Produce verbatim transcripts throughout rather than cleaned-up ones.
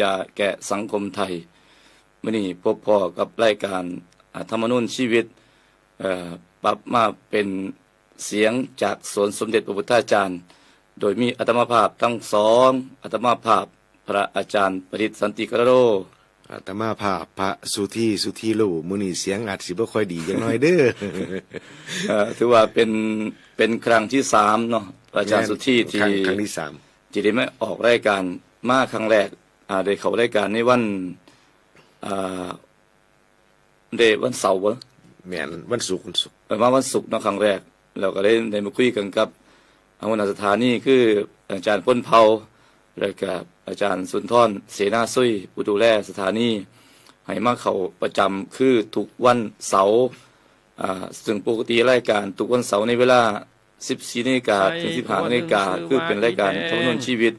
ยาแก่สังคมไทย มื้อนี้พบพ้อกับรายการ อ่า ธรรมนูญชีวิต เอ่อ ปรับมาเป็นเสียงจากสวนสมเด็จพระพุทธาจารย์ โดยมีอาตมาภาพทั้งสอง อาตมาภาพพระอาจารย์ประดิษฐ์สันติกรโร อาตมาภาพพระสุธี สุธีโล มื้อนี้เสียงอาจสิบ่ค่อยดีจักหน่อยเด้อ เอ่อ ถือว่าเป็น เป็นครั้งที่สามเนาะ อาจารย์สุธี แม่น ที่ ครั้ง ครั้งที่สาม ที่ได้มาออกรายการ มาครั้งแรก อ่า ได้เข้ารายการในวัน อ่า ได้วันเสาร์บ่ แม่น วันศุกร์ วันศุกร์ เออ มาวันศุกร์เนาะ ครั้งแรก แล้วก็ได้ ได้มาคุยกันกับหัวหน้าสถานี คืออาจารย์พลเผ่า แล้วก็อาจารย์สุนทร เสนาสุย ผู้ดูแลสถานี ให้มาเข้าประจำ คือทุกวันเสาร์ อ่า ซึ่งปกติรายการทุกวันเสาร์ในเวลา สิบสี่นาฬิกาถึงสิบห้านาฬิกา คือเป็นรายการธรรมนูญชีวิต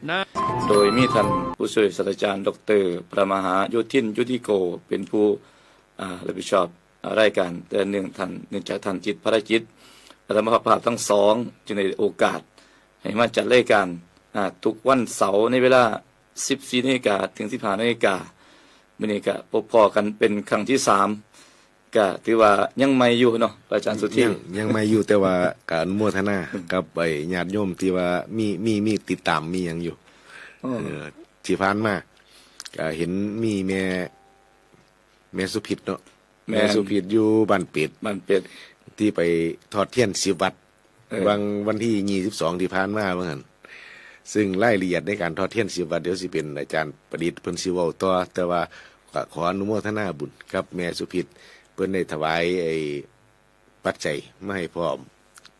โดยมีท่านผู้ช่วยศาสตราจารย์ ดอกเตอร์ พระมหาโยธิน ยุทธิโก เป็นผู้ อ่า รับผิดชอบ อ่า รายการ แต่เนื่องท่าน เนื่องจากท่านติดภารกิจ อาตมาภาพทั้งสองจึงได้โอกาสให้มาจัดรายการ อ่า ทุกวันเสาร์ในเวลา สิบสี่นาฬิกาถึงสิบห้านาฬิกา มื้อนี้ก็พบพ้อกันเป็นครั้งที่สาม ก็ถือว่ายังใหม่อยู่เนาะ อาจารย์สุธี ยัง ยังใหม่อยู่ แต่ว่าก็อนุโมทนากับไอ้ญาติโยมที่ว่ามี มี มีติดตาม มีหยังอยู่ อ๋อ เออ ที่ผ่านมา ก็เห็นมีแม่ แม่สุพิษเนาะ แม่น แม่สุพิษอยู่บ้านเป็ด บ้านเป็ด ที่ไปทอดเทียนสิบวัด เออ หว่างวันที่ยี่สิบสองที่ผ่านมาว่าหั่น ซึ่งรายละเอียดในการทอดเทียนสิบวัด เดี๋ยวสิเป็นอาจารย์ประดิษฐ์เพิ่นสิเว้าต่อ แต่ว่าก็ขออนุโมทนาบุญกับแม่สุพิษ เพิ่นได้ถวายไอ้ปัจจัยมาให้พร้อม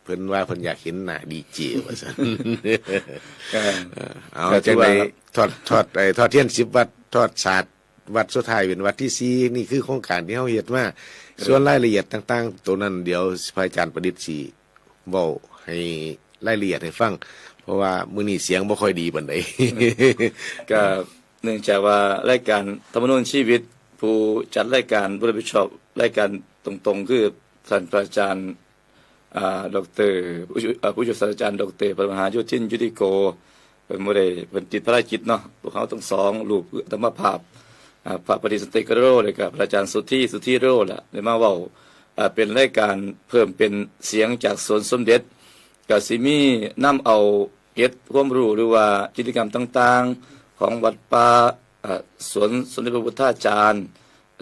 เพิ่นว่าเพิ่นอยากเห็นหน้าดีเจว่าซั่น เออ เออ เอา ก็ถือว่า จั่งใดทอด ทอด ไอ้ทอดเทียนสิบวัด ทอดสาดวัดสุดท้ายเป็นวัดที่สี่ นี่คือโครงการที่เฮาเฮ็ดมา เออ ส่วนรายละเอียดต่างๆ ตัวนั้นเดี๋ยวพระอาจารย์ประดิษฐ์สิ เว้าให้รายละเอียดให้ฟัง เพราะว่ามื้อนี้เสียงบ่ค่อยดีปานใด ก็เนื่องจากว่ารายการธรรมนูญชีวิต ผู้จัดรายการ ผู้รับผิดชอบรายการตรงๆ คือท่านพระอาจารย์ อ่า ดอกเตอร์ ผู้ช่วย อ่า ผู้ช่วยศาสตราจารย์ ดอกเตอร์ พระมหาโยธิน ยุทธิโก เพิ่นบ่ได้ เพิ่นติดภารกิจเนาะ พวกเฮาทั้งสองรูป คืออาตมาภาพ อ่า พระประดิษฐ์สันติกรโร แล้วก็พระอาจารย์สุธี สุธีโร ล่ะ ได้มาเว้า อ่า เป็นรายการเพิ่มเป็นเสียงจากสวนสมเด็จ ก็สิมีนำเอาเกร็ดความรู้ หรือว่ากิจกรรมต่างๆ ของวัดป่า อ่า สวนสมเด็จพระพุทธาจารย์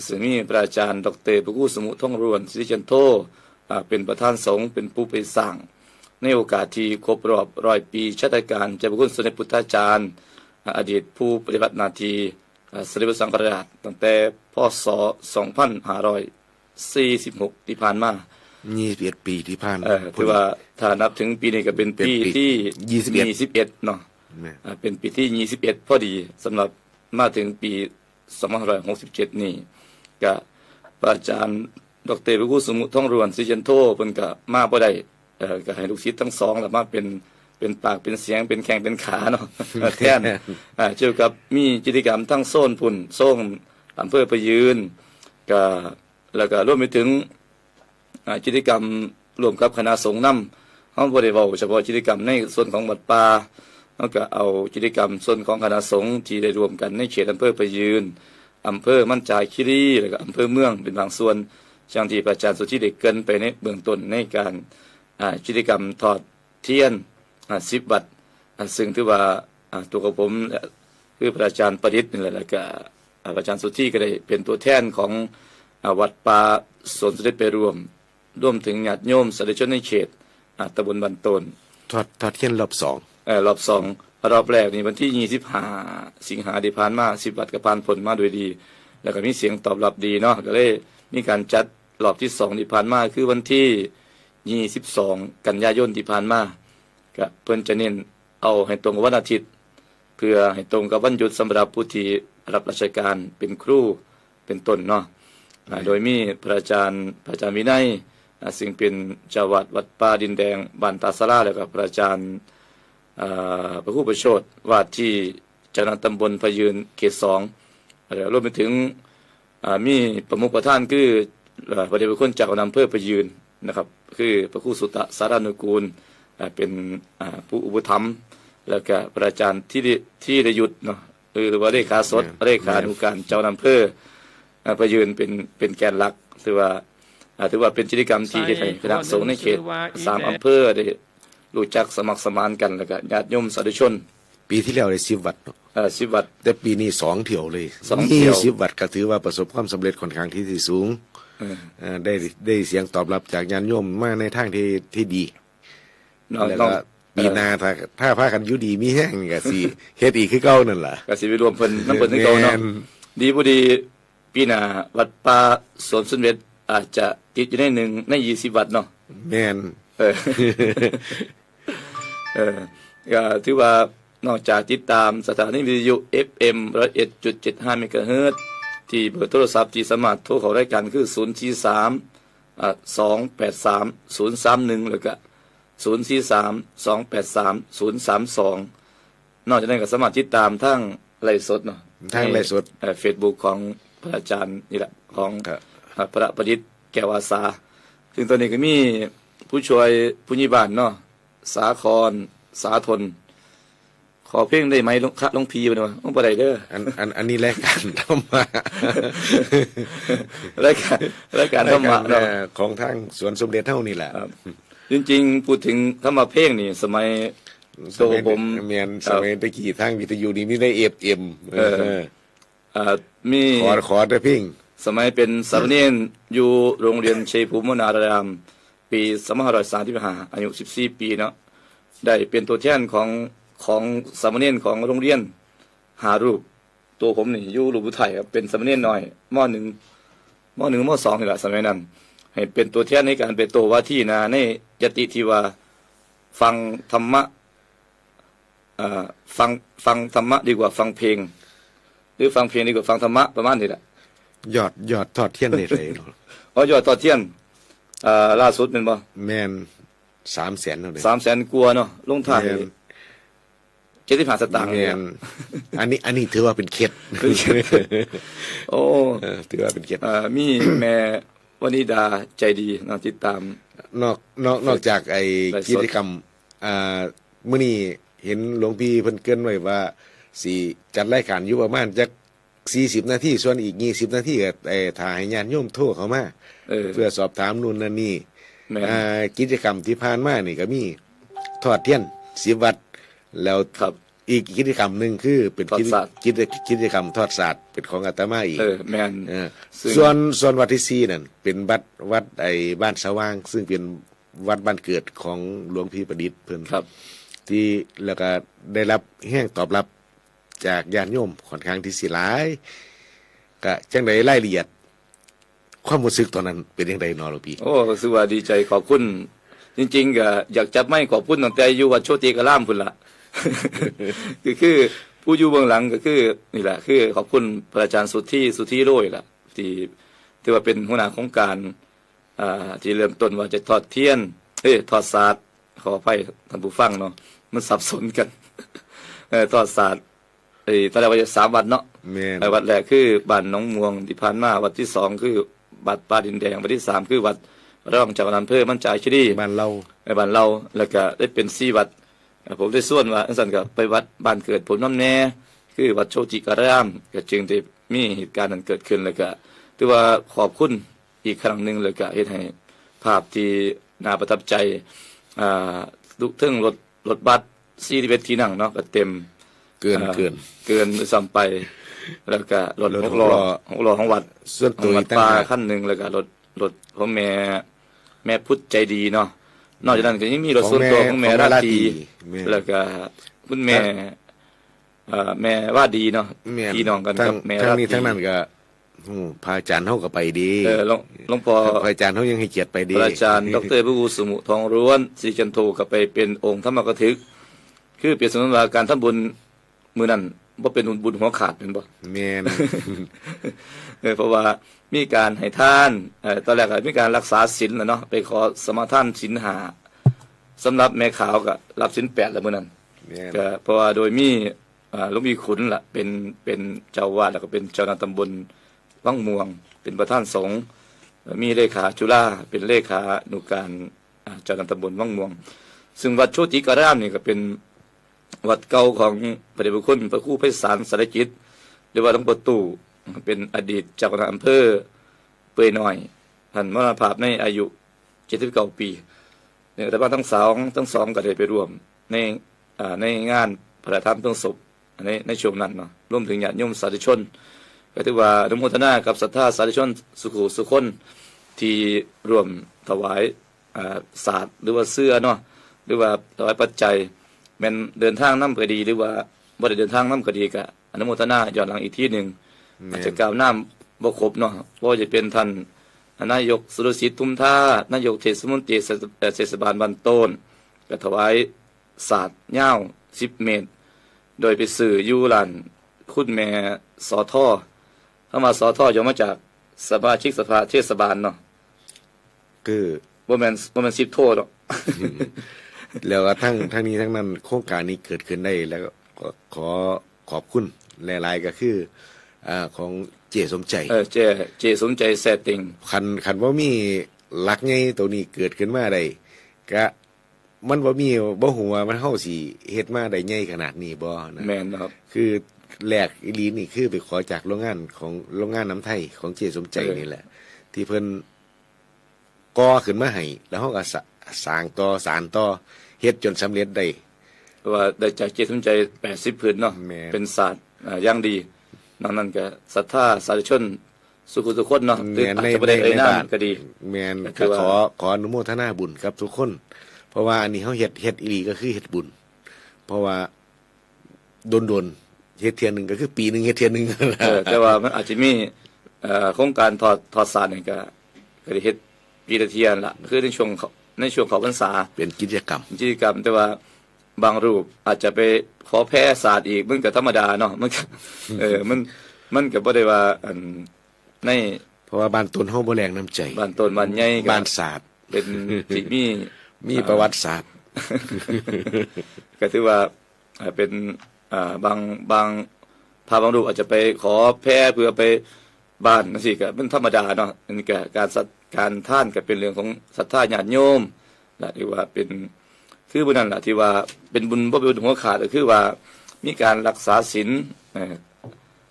ซึ่งมีพระอาจารย์ดอกเตอร์พระครูสมุทองรวน สิริจันโท อ่า เป็นประธานสงฆ์ เป็นผู้ไปสร้าง ในโอกาสที่ครบรอบร้อยปีชาตการเจ้าพระคุณสมเด็จพุทธาจารย์ อ่า อดีตผู้ปฏิบัติหน้าที่ อ่า สมเด็จพระสังฆราช ตั้งแต่ พ.ศ. สองพันห้าร้อยสี่สิบหก ที่ผ่านมา ยี่สิบเอ็ดปีที่ผ่าน เอ่อ พอดี ถือว่าถ้านับถึงปีนี้ก็เป็น เป็นปี ปีที่ ยี่สิบเอ็ด ยี่สิบเอ็ดเนาะ แม่น อ่า เป็นปีที่ยี่สิบเอ็ดพอดี สำหรับมาถึงปี สองพันห้าร้อยหกสิบเจ็ด นี่ ก็พระอาจารย์ ดอกเตอร์ พระครูสมุทองรวน สิริจันโท เพิ่นก็มาบ่ได้ เอ่อ ก็ให้ลูกศิษย์ทั้งสองล่ะมาเป็น เป็นปากเป็นเสียง เป็นแข้งเป็นขาเนาะ แทน อ่า เกี่ยวกับมีกิจกรรมทั้งโซนพุ้น โซนอำเภอพะยืน ก็ แล้วก็รวมไปถึง อ่า กิจกรรมร่วมกับคณะสงฆ์นำ เฮาบ่ได้เว้าเฉพาะกิจกรรมในส่วนของวัดป่า เฮาก็เอากิจกรรมส่วนของคณะสงฆ์ที่ได้ร่วมกันในเขตอำเภอพะยืน อำเภอมัญจาคีรี แล้วก็อำเภอเมืองเป็นบางส่วน อย่างที่พระอาจารย์สุธีได้เกริ่นไปในเบื้องต้นในการ อ่า กิจกรรมทอดเทียน อ่า สิบวัด อ่า ซึ่งถือว่า อ่า ตัวของผม คือพระอาจารย์ประดิษฐ์นี่แหละ แล้วก็ อ่า พระอาจารย์สุธีก็ได้เป็นตัวแทนของ อ่า วัดป่าสวนสมเด็จไปร่วม รวมถึงญาติโยมสาธุชนในเขต อ่า ตำบลบ้านโตน ทอด ทอดเทียนรอบสอง เอ่อ รอบสอง รอบแรกนี่วันที่ยี่สิบห้าสิงหาที่ผ่านมา สิบวัดก็ผ่านพ้นมาโดยดี แล้วก็มีเสียงตอบรับดีเนาะ ก็เลยมีการจัดรอบที่สองที่ผ่านมา คือวันที่ยี่สิบสองกันยายนที่ผ่านมา ก็เพิ่นจะเน้นเอาให้ตรงกับวันอาทิตย์ เพื่อให้ตรงกับวันหยุดสำหรับผู้ที่รับราชการเป็นครูเป็นต้นเนาะ อ่า อืม โดยมีพระอาจารย์ พระอาจารย์วินัย อ่า ซึ่งเป็นเจ้าวัดวัดป่าดินแดงบ้านตาสารา แล้วก็พระอาจารย์ อ่า พระครูประโชติ ว่าที่เจ้าคณะตำบลพะยืนเขตสอง แล้วรวมไปถึง อ่า มีประมุขประธานคือ เอ่อ พระเดชพระคุณเจ้าคณะอำเภอพะยืนนะครับ คือพระครูสุตตะสารานุกูล อ่า เป็น อ่า ผู้อุปถัมภ์ แล้วก็พระอาจารย์ธีร ธีรยุทธเนาะ คือหรือว่าเลขาสด แม่น เลขา แม่น นุการเจ้าอำเภอ อ่า ไปยืนเป็น เป็นแกนหลัก ถือว่า อ่า ถือว่าเป็นกิจกรรมที่เฮ็ดให้คณะสงฆ์ในเขตสามอำเภอได้รู้จักสมัครสมานกัน แล้วก็ญาติโยมสาธุชน ปีที่แล้วได้สิบวัดเนาะ เอ่อ สิบวัด แต่ปีนี้สองเที่ยวเลย สองเที่ยว มีสิบวัดก็ถือว่าประสบความสำเร็จค่อนข้างที่สิสูง เออ เอ่อ ได้ ได้เสียงตอบรับจากญาติโยมมาในทางที่ ที่ดี น้อง แล้วก็ น้อง ปีหน้า เอ่อ ถ้า ถ้าพากันอยู่ดีมีแฮงก็สิเฮ็ดอีกคือเก่านั่นล่ะ ก็สิไปร่วมเพิ่น นำเพิ่นคือเก่าเนาะ แม่น ดีบ่ดี ปีหน้าวัดป่าสวนสมเด็จอาจจะติดอยู่ในหนึ่งในยี่สิบวัดเนาะ แม่น เออ เออ ก็ถือว่านอกจากติดตามสถานีวิทยุ เอฟเอ็ม ร้อยเอ็ดจุดเจ็ดห้า เมกะเฮิรตซ์ ที่เบอร์โทรศัพท์ที่สามารถโทรเข้ารายการคือ ศูนย์สี่สาม อ่า สองแปดสาม ศูนย์สามหนึ่ง แล้วก็ ศูนย์สี่สาม สองแปดสาม ศูนย์สามสอง นอกจากนั้นก็สามารถติดตามทางไลฟ์สดเนาะ ทางไลฟ์สด ใน เอ่อ Facebook ของพระอาจารย์นี่แหละ ของ ครับ อ่า พระประดิษฐ์แก้วอาสา ซึ่งตอนนี้ก็มีผู้ช่วยผู้ใหญ่บ้านเนาะ สาคร สาทน ขอเพลงได้ไหมหลวง คะหลวงพี่ เพิ่นว่า โอ้ บ่ได้เด้อ อัน อัน อันนี้รายการธรรมะ รายการ รายการธรรมะเนาะ รายการ เอ่อ ของทางสวนสมเด็จเฮานี่แหละ ครับ จริงๆ พูดถึงคำว่าเพลงนี่ สมัย สมัย ตัวผม แม่น ครับ สมัยตะกี้ทางวิทยุนี่มีใน เอฟเอ็ม เออ เออ เอ่อ มี ขอ ขอแต่เพลง สมัยเป็นสามเณรอยู่โรงเรียนชัยภูมิวนาราม ปีสองพันห้าร้อยสามสิบห้า อายุสิบสี่ปีเนาะ ได้เป็นตัวแทนของ ของสามเณรของโรงเรียนห้ารูป ตัวผมนี่อยู่รูปสุดท้ายครับ เป็นสามเณรน้อย ม.หนึ่ง ม.หนึ่ง ม.สอง นี่แหละ สมัยนั้น ให้เป็นตัวแทนในการไปโต้วาทีนะ ในยติที่ว่าฟังธรรมะ เอ่อ ฟัง ฟังธรรมะดีกว่าฟังเพลง หรือฟังเพลงดีกว่าฟังธรรมะ ประมาณนี้แหละ ยอด ยอดทอดเทียนได้เท่าใดเนาะ อ๋อ ยอดทอดเทียน เอ่อ ล่าสุดแม่นบ่ แม่น สามแสนเท่าใด สามแสนกว่าเนาะ ลงท้าย แม่น เจ็ดสิบห้าสตางค์ แม่น เนี่ย อันนี้ อันนี้ถือว่าเป็นเคล็ด เป็นเคล็ด โอ้ เออ ถือว่าเป็นเคล็ด เอ่อ มีแม่วนิดาใจดีเนาะ ติดตาม นอก นอก นอกจากไอ้ ไลฟ์สด กิจกรรม อ่า มื้อนี้เห็นหลวงพี่เพิ่นเกริ่นไว้ว่า สิจัดรายการอยู่ประมาณจักสี่สิบนาที ส่วนอีกยี่สิบนาทีก็ เอ่อ ถ้าให้ญาติโยมโทรเข้ามา เออ เพื่อสอบถามนู่นนั่นนี่ แม่น อ่า กิจกรรมที่ผ่านมานี่ก็มีทอดเทียนสิบวัด แล้ว ครับ อีกกิจกรรมหนึ่งคือเป็นกิจ ทอดสาด กิจ กิจกรรมทอดสาดเป็นของอาตมาเอง เออ แม่น เออ ซึ่ง ส่วน ส่วนวัดที่สี่นั่นเป็นวัด วัดไอ้บ้านสว่าง ซึ่งเป็นวัดบ้านเกิดของหลวงพี่ประดิษฐ์เพิ่น ครับ ที่ แล้วก็ได้รับแรงตอบรับจากญาติโยมค่อนข้างที่สิหลาย ก็จั่งใดรายละเอียด ความรู้สึกตอนนั้นเป็นจั่งใดเนาะหลวงพี่ โอ้ รู้สึกว่าดีใจ ขอบคุณ จริงๆ ก็อยากจับไมค์ขอบคุณตั้งแต่อยู่วัดโชติการามพู้นล่ะ คือ คือผู้อยู่เบื้องหลังก็คือนี่แหละ คือขอบคุณพระอาจารย์สุทธิ สุทธิโรจน์ล่ะ ที่ ที่ว่าเป็นหัวหน้าโครงการ อ่า ที่เริ่มต้นว่าจะทอดเทียน เอ้ย ทอดสาด ขออภัยท่านผู้ฟังเนาะ มันสับสนกัน เอ่อ ทอดสาด เอ้ย ตอนแรกว่าจะสามวัดเนาะ แม่น เอ่อ วัดแรกคือบ้านหนองม่วงที่ผ่านมา วัดที่สองคือวัดป่าดินแดง วัดที่สามคือวัดรองเจ้าคณะอำเภอมันจาคีรี บ้านเรา เอ่อ บ้านเรา แล้วก็ได้เป็นสี่วัด เอ่อ ผมได้ชวนว่าจั่งซั้นก็ไปวัดบ้านเกิดผมนำแหน่ คือวัดโชติการาม ก็จึงได้มีเหตุการณ์นั้นเกิดขึ้น แล้วก็ถือว่าขอบคุณอีกครั้งหนึ่ง แล้วก็เฮ็ดให้ภาพที่น่าประทับใจ อ่า ทุกเทิงรถ รถบัสสี่สิบเอ็ดที่นั่งเนาะ ก็เต็ม เกิน อ่า เกิน เกินด้วยซ้ำไป แล้วก็รถ รถ หกล้อ หกล้อ หกล้อของวัด ส่วนตัว ของวัด อีกต่างหาก ป่าคันหนึ่ง แล้วก็รถ รถของแม่ แม่พุทธใจดีเนาะ นอกจากนั้นก็ยังมีรถส่วนตัวของแม่ ของแม่ ราตรี ราตรี แม่ แล้วก็คุณแม่ ครับ เอ่อ แม่วาดีเนาะ แม่น พี่น้องกัน ทั้ง กับแม่ ทั้งนี้ ราตรี ทั้งนั้นก็ อืม พระอาจารย์เฮาก็ไปดี เออ หลวง หลวงพ่อ พระอาจารย์เฮายังให้เกียรติไปดี พระอาจารย์ ด็อกเตอร์ พระครูสมุทรทองล้วน ศรีจันโท ก็ไปเป็นองค์ธรรมกถึก คือเปรียบเสมือนว่าการทำบุญมื้อนั้นบ่เป็นบุญหัวขาดแม่นบ่ แม่น เออ เพราะว่ามีการให้ทาน เอ่อ ตอนแรกก็มีการรักษาศีลน่ะเนาะ ไปขอสมาทานศีลห้า สำหรับแม่ขาวก็รับศีลแปดแล้วมื้อนั้น แม่น ก็เพราะว่าโดยมี อ่า หลวงพี่ขุนล่ะ เป็น เป็นเจ้าอาวาส แล้วก็เป็นเจ้าคณะตำบลวังม่วง เป็นประธานสงฆ์ มีเลขาจุฬา เป็นเลขานุการ อ่า เจ้าคณะตำบลวังม่วง ซึ่งวัดโชติการามนี่ก็เป็น วัดเก่าของพระเดชพระคุณพระครูไพศาลสารกิจ หรือว่าหลวงปู่ตู้ เป็นอดีตเจ้าคณะอำเภอเปื่อยน้อย ท่านมรณภาพในอายุ เจ็ดสิบเก้า ปี เนี่ย อาตมาทั้งสอง ทั้งสองก็ได้ไปร่วมใน อ่า ในงานพระธรรมเพลิงศพ ใน ในช่วงนั้นเนาะ รวมถึงญาติโยมสาธุชน ก็ถือว่าอนุโมทนากับศรัทธาสาธุชนสุขุสุคน ที่ร่วมถวาย อ่า สาสน์ หรือว่าเสื้อเนาะ หรือว่าถวายปัจจัย แม่นเดินทางนำก็ดี หรือว่าบ่ได้เดินทางนำก็ดี ก็อนุโมทนาย้อนหลังอีกทีหนึ่ง แม่น อาจจะกล่าวนามบ่ครบเนาะ บ่ว่าจะเป็นท่านนายกสุรสิทธิ์ ทุมทา นายกเทศมนตรี เอ่อ เทศบาลบ้านโตน ก็ถวายสาสน์ยาว สิบ เมตร โดยไปซื้ออยู่ร้านคุณแม่ สอทอ คำว่า สอทอ ย่อมาจากสมาชิกสภาเทศบาลเนาะ คือ บ่แม่น บ่แม่น สิบ โทเนาะ แล้วก็ทั้ง ทั้งนี้ทั้งนั้น โครงการนี้เกิดขึ้นได้ แล้วก็ขอขอบคุณหลายๆ ก็คือ อ่า ของเจ้สมใจ เออ เจ้ เจ้สมใจ แซ่เต็ง คัน คันบ่มีหลักใหญ่ตัวนี้เกิดขึ้นมาได้ ก็ มันบ่มี บ่ฮู้ว่ามัน เฮาสิเฮ็ดมาได้ใหญ่ขนาดนี้บ่นะ แม่นครับ คือแรกอีหลีนี่คือไปขอจากโรงงานของ โรงงานน้ำไทยของเจ้สมใจ เออ นี่แหละ ที่เพิ่นก่อขึ้นมาให้ แล้วเฮาก็สะ- สร้างต่อ สานต่อ เฮ็ดจนสำเร็จได้ เพราะว่าได้จากเจ้สมใจ แปดสิบ ผืนเนาะ แม่น เป็นสาสน์ อ่า อย่างดี นอกนั้นก็ศรัทธาสาธุชน สุขุสุคนเนาะ แม่น หรืออาจจะบ่ได้ ใน เอ่ยนาม ในบ้าน ก็ดี แม่น ก็คือว่า ขอ ขออนุโมทนาบุญกับทุกคน เพราะว่าอันนี้เฮาเฮ็ด เฮ็ดอีหลีก็คือเฮ็ดบุญ เพราะว่าโดนๆ เฮ็ดเทื่อหนึ่งก็คือปีหนึ่งเฮ็ดเทื่อหนึ่ง เออ แต่ว่ามันอาจจะมี เอ่อ โครงการถอด ถอดสาสน์นี่ก็ ก็ได้เฮ็ดปีละเทื่อนั่นล่ะ คือในช่วงเขา ในช่วงเข้าพรรษา เป็นกิจกรรม กิจกรรม แต่ว่าบางรูปอาจจะไปขอแผ่สาสน์อีก มันก็ธรรมดาเนาะ มันก็ เออ มัน มันก็บ่ได้ว่า อัน ใน เพราะว่าบ้านโตนเฮาบ่แรงน้ำใจ บ้านโตนบ้านใหญ่ก็ บ้านสาสน์ เป็นที่มี มีประวัติศาสตร์ ก็ถือว่า อ่า เป็น อ่า บาง บาง พระบางรูปอาจจะไปขอแผ่เพื่อไปบ้านจั่งซี้ ก็เป็นธรรมดาเนาะ อันนี้ก็การศรัท- การทานก็เป็นเรื่องของศรัทธาญาติโยม และที่ว่าเป็น คือมื้อนั้นล่ะที่ว่าเป็นบุญ บ่เป็นบุญหัวขาด ก็คือว่ามีการรักษาศีล เอ่อ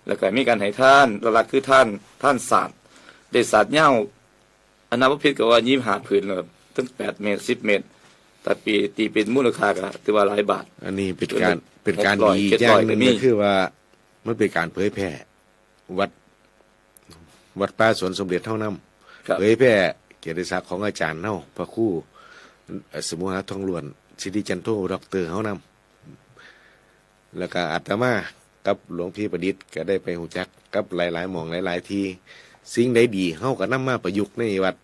แล้วก็มีการให้ทาน หลักๆ คือทาน ทานสาสน์ ได้สาสน์ยาว อันนับบ่ผิดก็ว่ายี่สิบห้าผืนแล้วครับ ถึง แปด เมตร สิบ เมตร แต่ปี ตีเป็นมูลค่าก็ถือว่าหลายบาท อันนี้เป็นการ เป็นการดีอย่างหนึ่ง ก็คือว่ามันเป็นการเผยแพร่ วัด วัดป่าสวนสมเด็จเฮานำ ครับ เผยแพร่เกียรติศักดิ์ของอาจารย์เฮา พระครู เอ่อ สมุหาทองล้วน สิริจันโท ด็อกเตอร์เฮานำ แล้วก็อาตมากับหลวงพี่ประดิษฐ์ก็ได้ไปรู้จักกับหลายๆ หม่องหลายๆ ที่ สิ่งใดดีเฮาก็นำมาประยุกต์ในวัด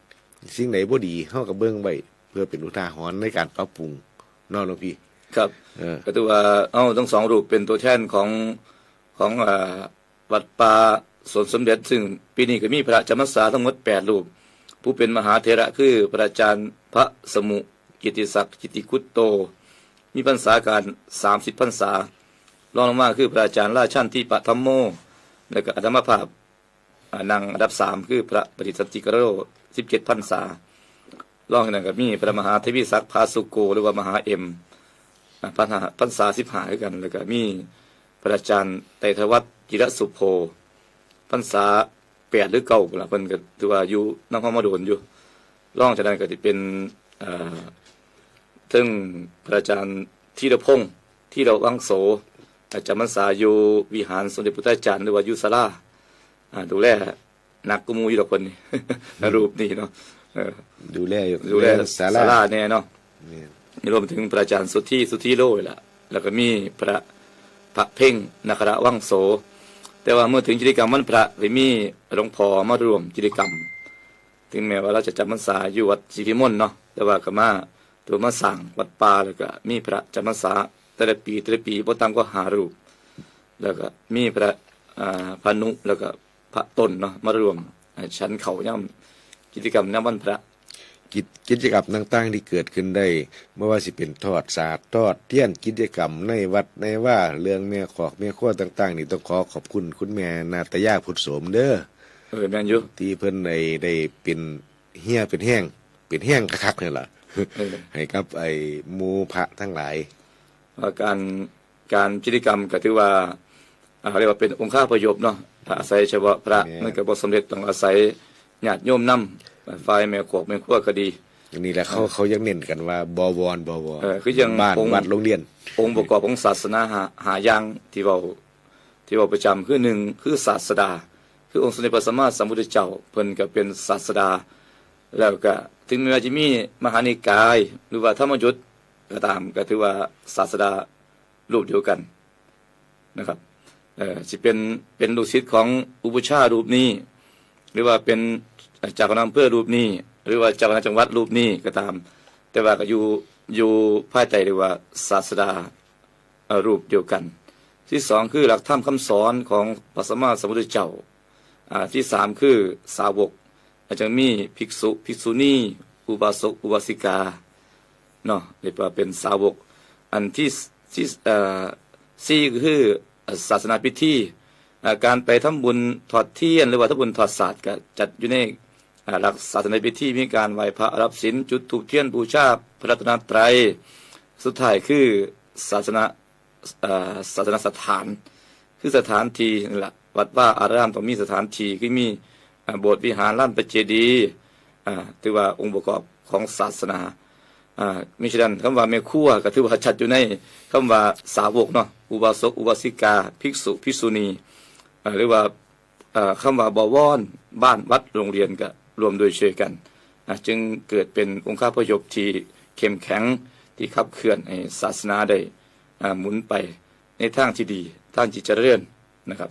สิ่งใดบ่ดีเฮาก็เบิ่งไว้เพื่อเป็นอุทาหรณ์ในการปรับปรุงเนาะหลวงพี่ ครับ เออ ก็ถือว่าเฮาทั้งสองรูปเป็นตัวแทนของ ของ อ่า วัดป่าสวนสมเด็จ ซึ่งปีนี้ก็มีพระจำพรรษาทั้งหมดแปดรูป ผู้เป็นมหาเถระคือพระอาจารย์พระสมุกิตติศักดิ์กิตติคุตโต มีพรรษาการ สามสิบ พรรษา รองลงมาคือพระอาจารย์ราชันทิปะธัมโม แล้วก็อาตมาภาพ อ่า นั่งอันดับสาม คือพระประดิษฐ์สันติกโร สิบเจ็ด พรรษา รองจากนั้นก็มีพระมหาเทวีศักดิ์ผาสุโก หรือว่ามหาเอ็ม อ่า พรรษา พรรษา สิบห้า คือกัน แล้วก็มีพระอาจารย์ไตรธวัฒน์จิรสุโภ พรรษา แปด หรือ เก้า พุ้นล่ะ เพิ่นก็ถือว่าอยู่นำเฮามาโดนอยู่ รองจากนั้นก็สิเป็น เอ่อ เทิงพระอาจารย์ธีรพงษ์ ธีรวังโส อาจารย์พรรษาอยู่วิหารสมเด็จพุทธาจารย์ หรือว่าอยู่ศาลา อ่า ดูแลหนักกว่าหมู่อยู่ดอกเพิ่นนี่ รูปนี้เนาะ เออ ดูแลอยู่ ดูแล เรื่องศาลา ศาลาแน่เนาะ แม่น รวมถึงพระอาจารย์สุทธิ สุทธิโลนี่ล่ะ แล้วก็มีพระ พระเพ็ง นาคราชวังโส แต่ว่าเมื่อถึงกิจกรรมวันพระสิมีหลวงพ่อมาร่วมกิจกรรม ถึงแม้ว่าเราจะจำพรรษาอยู่วัดศรีพิมลเนาะ แต่ว่าก็มา ถือว่ามาสร้างวัดป่า แล้วก็มีพระจำพรรษาแต่ละปี แต่ละปีบ่ต่ำกว่าห้ารูป แล้วก็มีพระ อ่า พานุ แล้วก็พระต้นเนาะ มาร่วม อ่า ฉันข้าวยามกิจกรรมยามวันพระ กิจ- กิจกรรมต่างๆที่เกิดขึ้นได้ บ่ว่าสิเป็นทอดสาสน์ ทอดเทียน กิจกรรมในวัดในวา เรื่องแม่คอกแม่ครัวต่างๆนี่ ต้องขอขอบคุณคุณแม่นาตยา พุทธโสมเด้อ เออ แม่นอยู่ ที่เพิ่นได้ ได้เป็นเฮียเป็นแฮง เป็นแฮงคักๆนี่ล่ะ เออ ให้กับไอ้หมู่พระทั้งหลาย ว่าการ การพิธีกรรมก็ถือว่า อ่า เรียกว่าเป็นองคาพยพเนาะ ถ้าอาศัยเฉพาะพระ แม่น มันก็บ่สำเร็จ ต้องอาศัยญาติโยมนำ ฝ่ายแม่ครัวแม่ครัวก็ดี อันนี้แหละเขา เออ เขายังเน้นกันว่าบวร บวร เออ คือยัง บ้าน องค์ วัด โรงเรียน องค์ประกอบของศาสนาห้า ห้าอย่างที่เว้า ที่เว้าประจำ คือหนึ่ง คือศาสดา คือองค์สมเด็จพระสัมมาสัมพุทธเจ้า เพิ่นก็เป็นศาสดา แล้วก็ถึงแม้ว่าจะมีมหานิกาย หรือว่าธรรมยุตก็ตาม ก็ถือว่าศาสดารูปเดียวกันนะครับ เอ่อ สิเป็น เป็นลูกศิษย์ของอุปัชฌาย์รูปนี้ หรือว่าเป็นเจ้าคณะอำเภอรูปนี้ หรือว่าเจ้าคณะจังหวัดรูปนี้ก็ตาม แต่ว่าก็อยู่ อยู่ภายใต้เรียกว่าศาสดา เอ่อ รูปเดียวกัน ที่สองคือหลักธรรมคำสอนของพระสัมมาสัมพุทธเจ้า อ่า ที่สามคือสาวก อาจจะมีภิกษุ ภิกษุณี อุบาสก อุบาสิกา เนาะ เรียกว่าเป็นสาวก อันที่ ที่ เอ่อ สี่ก็คือ เอ่อ ศาสนาพิธี อ่า การไปทำบุญทอดเทียน หรือว่าทำบุญทอดศาสตร์ก็จัดอยู่ใน อ่า หลักศาสนาพิธี มีการไหว้พระรับศีล จุดธูปเทียนบูชาพระรัตนตรัย สุดท้ายคือศาสนา เอ่อ ศาสนสถาน คือสถานที่นั่นล่ะ วัดวาอารามต้องมีสถานที่ คือมี อ่า โบสถ์วิหาร ลานพระเจดีย์ อ่า ถือว่าองค์ประกอบของศาสนา อ่า มิฉะนั้นคำว่าแม่ครัวก็ถือว่าชัดอยู่ในคำว่าสาวกเนาะ อุบาสก อุบาสิกา ภิกษุ ภิกษุณี อ่า หรือว่า เอ่อ คำว่าบวร บ้าน วัด โรงเรียนก็ร่วมด้วยช่วยกัน อ่า จึงเกิดเป็นองคาพยพที่เข้มแข็ง ที่ขับเคลื่อนให้ศาสนาได้ อ่า หมุนไปในทางที่ดี ทางที่เจริญนะครับ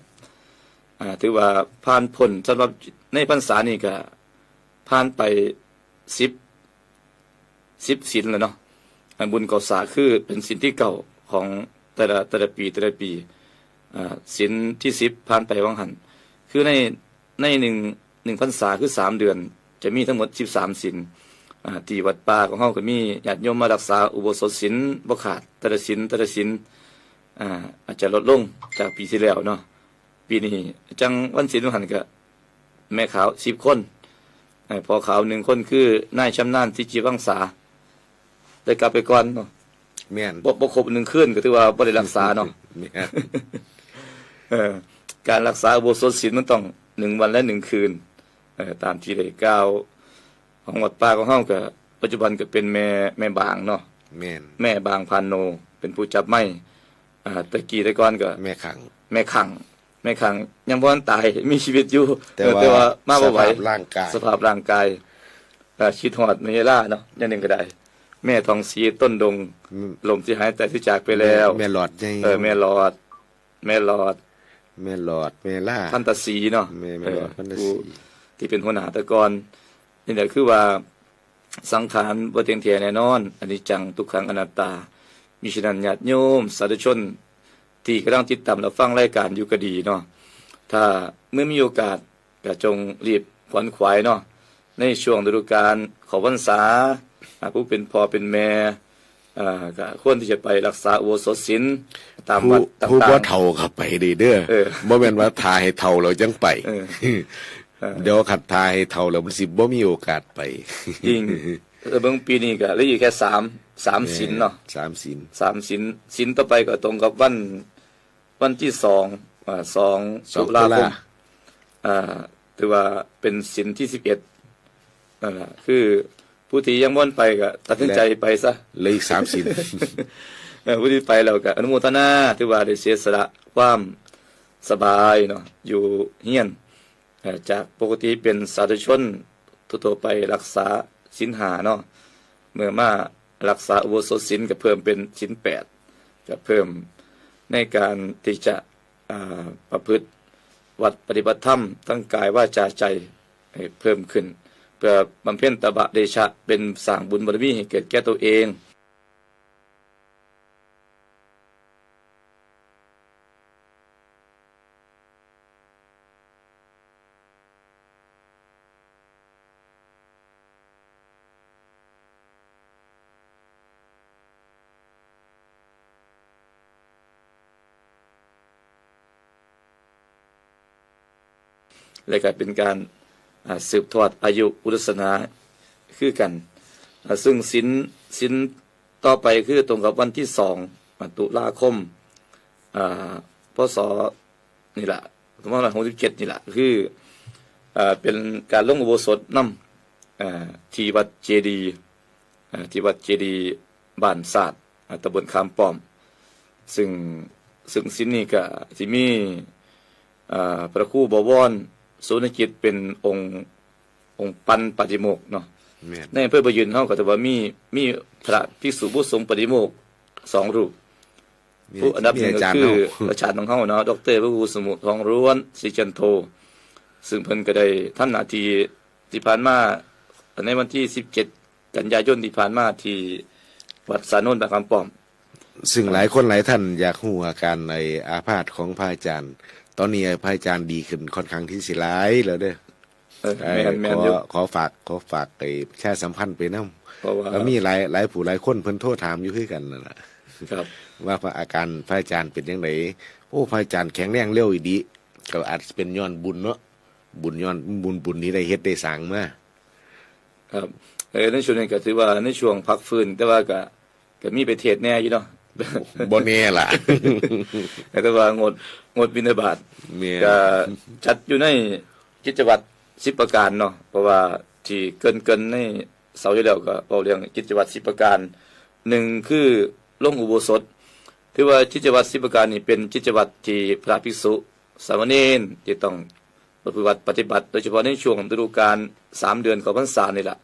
อ่า ถือว่าผ่านพ้น สำหรับในพรรษานี้ก็ผ่านไปสิบ สิบศีลแล้วเนาะ อันบุญเข้าสากคือเป็นศีลที่เก้าของแต่ละ แต่ละปี แต่ละปี อ่า ศีลที่สิบผ่านไปว่าหั่น คือใน ในหนึ่ง หนึ่งพรรษาคือสามเดือน จะมีทั้งหมดสิบสามศีล อ่า ที่วัดป่าของเฮาก็มีญาติโยมมารักษาอุโบสถศีลบ่ขาด แต่ละศีล แต่ละศีล อ่า อาจจะลดลงจากปีที่แล้วเนาะ ปีนี้จั่งวันศีลว่าหั่นก็แม่ขาวสิบคน เอ่อ พ่อขาวหนึ่งคนคือนายชำนาญ สิทธิวังสา ได้กลับไปก่อนเนาะ แม่น บ่ บ่ครบหนึ่งคืนก็ถือว่าบ่ได้รักษาเนาะ แม่น เออ การรักษาอุโบสถศีลมันต้องหนึ่งวันและหนึ่งคืน เอ่อ ตามที่ได้กล่าวของวัดป่าของเฮาก็ปัจจุบันก็เป็นแม่ แม่บางเนาะ แม่น แม่บางพานโน เป็นผู้จับไมค์ อ่า แต่กี้แต่ก่อนก็ แม่ขัง แม่ขัง แม่ขังยังบ่ทันตาย มีชีวิตอยู่ แต่ เออ ว่า แต่ว่ามาบ่ไหว สภาพร่างกาย สภาพร่างกาย เอ่อ คิดฮอดแม่ยายลาเนาะ อย่างหนึ่งก็ได้ แม่ทองศรีต้นดง อืม ล่มสิหายตายสิจากไปแล้ว แม่ แม่หลอดใหญ่ เออ แม่หลอด แม่หลอด แม่หลอด แม่ล่า พันตศรีเนาะ แม่ แม่หลอด เออ พันตศรี ผู้ที่เป็นหัวหน้าแต่ก่อน นี่แหละคือว่า สังขารบ่เที่ยงแท้แน่นอน อนิจจัง ทุกขัง อนัตตา มิฉะนั้นญาติโยม สาธุชน ที่กำลังติดตามรับฟังรายการอยู่ก็ดีเนาะ ถ้าเมื่อมีโอกาสก็จงรีบขวนขวายเนาะ ในช่วงฤดูกาลเข้าพรรษา อ่า ผู้เป็นพ่อเป็นแม่ อ่า ก็ควรที่จะไปรักษาอุโบสถศีลตาม ผู้ วัดต่างๆ ผู้บ่เฒ่าก็ไปได้เด้อ เออ บ่แม่นว่าถ่าให้เฒ่าแล้วจั่งไป เออ เออ เดี๋ยวคันถ่าให้เฒ่าแล้วมันสิบ่มีโอกาสไป จริง แต่เบิ่งปีนี้ก็เหลืออยู่แค่สาม สามศีลเนาะ แม่น สามศีล สามศีล ศีลต่อไปก็ตรงกับวัน วันที่สอง อ่า สอง สอง ตุลาคม ตุลา อ่า ถือว่าเป็นศีลที่สิบเอ็ด นั่นล่ะ คือผู้ที่ยังบ่ทันไปก็ตัดสินใจไปซะ เหลืออีกสามศีล เออ ผู้ที่ไปแล้วก็อนุโมทนา ถือว่าได้เสียสละความสบายเนาะ อยู่เฮือน เอ่อ จากปกติเป็นสาธุชนทั่วๆไปรักษาศีลห้าเนาะ เมื่อมารักษาอุโบสถศีลก็เพิ่มเป็นศีลแปด ก็เพิ่มในการที่จะ อ่า ประพฤติวัตรปฏิบัติธรรมทั้งกายวาจาใจให้เพิ่มขึ้น เพื่อบำเพ็ญตบะเดชะ เป็นสร้างบุญบารมีให้เกิดแก่ตัวเอง และก็เป็นการ อ่า สืบทอดอายุพุทธศาสนาคือกัน อ่า ซึ่งศีล ศีลต่อไปคือตรงกับวันที่สอง อ่า ตุลาคม อ่า พ.ศ. นี่ล่ะ สองพันห้าร้อยหกสิบเจ็ด นี่ล่ะ คือ อ่า เป็นการลงอุโบสถนำ อ่า ที่วัดเจดีย์ อ่า ที่วัดเจดีย์บ้านสาด อ่า ตำบลขามป้อม ซึ่ง ซึ่งศีลนี่ก็สิมี อ่า พระครูบวร สุวรรณกิจเป็นองค์ องค์ปันปาฏิโมกข์เนาะ แม่น ในอำเภอประยืนเฮาก็ถือว่ามี มีพระภิกษุผู้ทรงปาฏิโมกข์สองรูป มี ผู้อันดับหนึ่งก็คือ มีอาจารย์เฮา อาจารย์ของเฮาเนาะ ดอกเตอร์ พระครูสมุทรทองล้วน ศรีจันโท ซึ่งเพิ่นก็ได้ทำหน้าที่ที่ผ่านมา ในวันที่สิบเจ็ด กันยายนที่ผ่านมาที่วัดสานนท์บ้านขามป้อม ซึ่งหลายคนหลายท่านอยากฮู้อาการไอ้อาพาธของพระอาจารย์ ตอนนี้พระอาจารย์ดีขึ้นค่อนข้างที่สิหลายแล้วเด้อ เออ ไอ้ แม่น แม่น ขอ อยู่ ขอฝาก ขอฝากไอ้ประชาสัมพันธ์ไปนำ เพราะว่า ก็มีหลาย หลายผู้หลายคนเพิ่นโทรถามอยู่คือกันนั่นล่ะ ครับ ว่าพระอาการพระอาจารย์เป็นจั่งใด โอ้ พระอาจารย์แข็งแรงเร็วอีหลี ก็อาจสิเป็นย้อนบุญเนาะ บุญย้อนบุญ บุญที่ได้เฮ็ดได้สร้างมา ครับ เอ่อ ในช่วงนี้ก็ถือว่าในช่วงพักฟื้น แต่ว่าก็ ก็มีไปเทศน์แหน่อยู่เนาะ บ่แน่ล่ะ แต่ว่างด งดบิณฑบาต แม่น ก็จัดอยู่ในกิจวัตรสิบประการเนาะ เพราะว่าที่เกริ่นๆในเสาร์ที่แล้วก็เว้าเรื่องกิจวัตรสิบประการ หนึ่งคือลงอุโบสถ ถือว่ากิจวัตรสิบประการนี่เป็นกิจวัตรที่พระภิกษุสามเณรที่ต้อง ปฏิบัติ ปฏิบัติ โดยเฉพาะในช่วงฤดูกาลสามเดือนเข้าพรรษานี่ล่ะ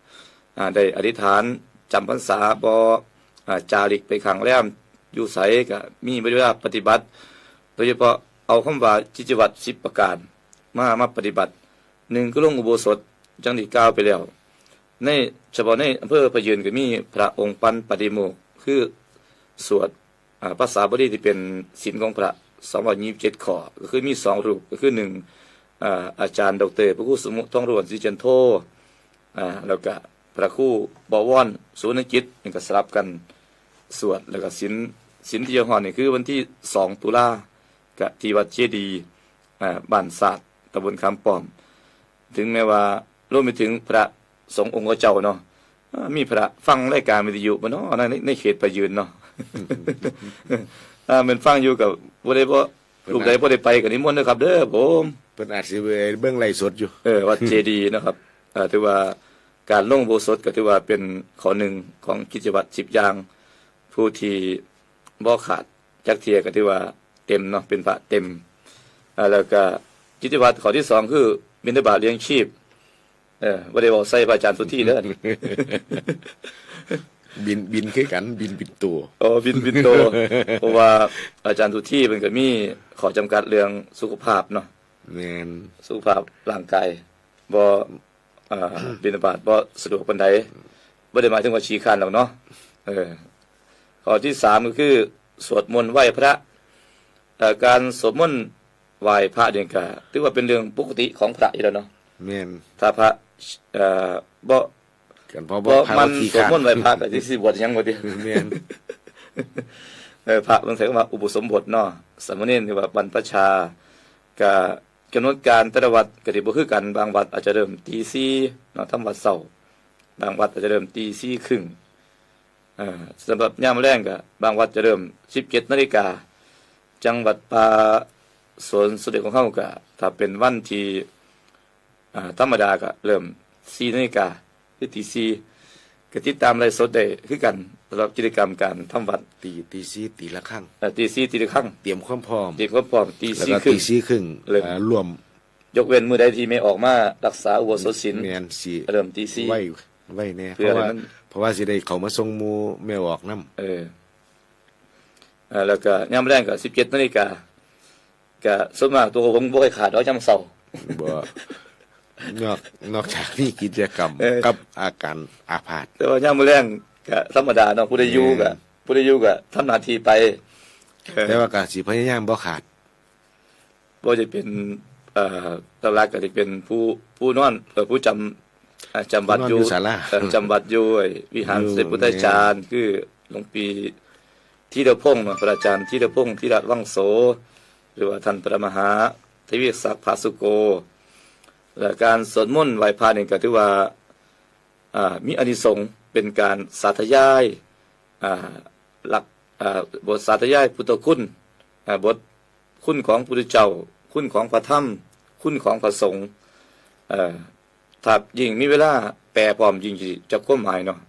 อ่า ได้อธิษฐานจำพรรษา บ่ อ่า จาริกไปค้างแรมอยู่ไสก็มีเวลาปฏิบัติ โดยเฉพาะเอาคำว่ากิจวัตรสิบประการมา มาปฏิบัติ หนึ่งคือลงอุโบสถ จั่งที่กล่าวไปแล้ว ใน เฉพาะในอำเภอประยืนก็มีพระองค์ปันปาฏิโมกข์ คือสวด อ่า ภาษาบาลีที่เป็นศีลของพระ สองร้อยยี่สิบเจ็ดข้อ ก็คือมีสองรูป ก็คือหนึ่ง อ่า อาจารย์ดอกเตอร์ พระครูสมุทรทองล้วน ศรีจันโท อ่า แล้วก็พระครูบวร สุวรรณกิจ นี่ก็สลับกันสวด แล้วก็ศีล ศีลที่จะฮอดนี่คือวันที่สองตุลา ก็ที่วัดเจดีย์ อ่า บ้านสาด ตำบลขามป้อม ถึงแม้ว่ารวมไปถึงพระสงฆ์องค์เจ้าเนาะ อ่า มีพระฟังรายการวิทยุบ่เนาะ ใน ในเขตประยืนเนาะ อ่า แม่นฟังอยู่ก็บ่ได้บ่ เพิ่น ลูกใด อาจ บ่ได้ไปก็นิมนต์เด้อครับเด้อผม เพิ่นอาจสิไปเบิ่งไลฟ์สดอยู่ เออ วัดเจดีย์เนาะครับ อ่า ถือว่าการลงอุโบสถก็ถือว่าเป็นข้อหนึ่งของกิจวัตรสิบอย่าง ผู้ที่บ่ขาดจักเทื่อก็ถือว่าเต็มเนาะ เป็นพระเต็ม อ่า แล้วก็กิจวัตรข้อที่สองคือบิณฑบาตเลี้ยงชีพ เออ บ่ได้เว้าใส่พระอาจารย์สุธีเด้อ บิณ บิณคือกัน บิณปินโต อ๋อ บิณปินโต เพราะว่าอาจารย์สุธีเพิ่นก็มีข้อจำกัดเรื่องสุขภาพเนาะ แม่น สุขภาพร่างกาย บ่ อ่า บิณฑบาตบ่สะดวกปานใด บ่ได้หมายถึงว่าขี้คร้านดอกเนาะ เออ ข้อที่สามก็คือสวดมนต์ไหว้พระ เอ่อ การสวดมนต์ไหว้พระนี่ก็ถือว่าเป็นเรื่องปกติของพระอยู่แล้วเนาะ แม่น ถ้าพระ เอ่อ บ่ คันพอบ่ บ่ พระ หมั่น บ่ขี้ สวด คร้าน มนต์ไหว้พระก็สิ สิบวชหยังบ่ติ แม่น เออ พระเพิ่นใช้คำว่าอุปสมบทเนาะ สามเณรนี่ว่าบรรพชา ก็กำหนดการแต่ละวัดก็สิบ่คือกัน บางวัดอาจจะเริ่มตีสี่เนาะ ทำวัดเช้า บางวัดอาจจะเริ่มตีสี่ครึ่ง อ่า สำหรับยามแลงก็บางวัดจะเริ่มสิบเจ็ดนาฬิกา จังหวัดป่าสวนสมเด็จของเฮาก็ ถ้าเป็นวันที่ อ่า ธรรมดาก็เริ่มสี่นาฬิกา คือตีสี่ ก็ติดตามไลฟ์สดได้คือกัน สำหรับกิจกรรมการทำวัด ตี ตีสี่ตีระฆัง เอ่อ ตีสี่ตีระฆัง เตรียมความพร้อม เตรียมความพร้อม ตี แล้ว สี่ ก็ ครึ่ง ตีสี่ครึ่ง เริ่ม อ่า ร่วม ยกเว้นมื้อใดที่แม่ออกมารักษาอุโบสถศีล แม่นสิ เริ่มตีสี่ ไว ไวแน่ เพื่อ เพราะว่า ให้มัน เพราะว่าสิได้เข้ามาส่งหมู่แม่ออกนำ เออ อ่า แล้วก็ยามแลงก็สิบเจ็ดนาฬิกา ก็ส่วนมากตัวผมบ่ค่อยขาดดอกยามเช้า บ่ นอก นอกจากมีกิจกรรม เออ กับอาการอาพาธ แต่ว่ายามมื้อแลงก็ธรรมดาเนาะ ผู้ใดอยู่ก็ แม่น ผู้ใดอยู่ก็ทำหน้าที่ไป เออ แต่ว่าก็สิพยายามบ่ขาด บ่จะเป็น เอ่อ หลักๆ ก็จะเป็นผู้ ผู้นอน เอ่อ ผู้จำ อ่า จำวัดอยู่ ผู้นอนอยู่ศาลา เอ่อ จำวัดอยู่ไอ้วิหาร อยู่ สมเด็จพุทธาจารย์ คือหลวงพี่ธีรพงษ์เนาะ พระอาจารย์ธีรพงษ์ ธีรวังโส หรือว่าท่านพระมหาทวีศักดิ์ ผาสุโก และการสวดมนต์ไหว้พระนี่ก็ถือว่า อ่า มีอานิสงส์เป็นการสาธยาย อ่า หลัก อ่า บทสาธยายพุทธคุณ อ่า บทคุณของพุทธเจ้า คุณของพระธรรม คุณของพระสงฆ์ เอ่อ ถ้ายิ่งมีเวลาแปลพร้อม ยิ่งสิจับความหมายเนาะ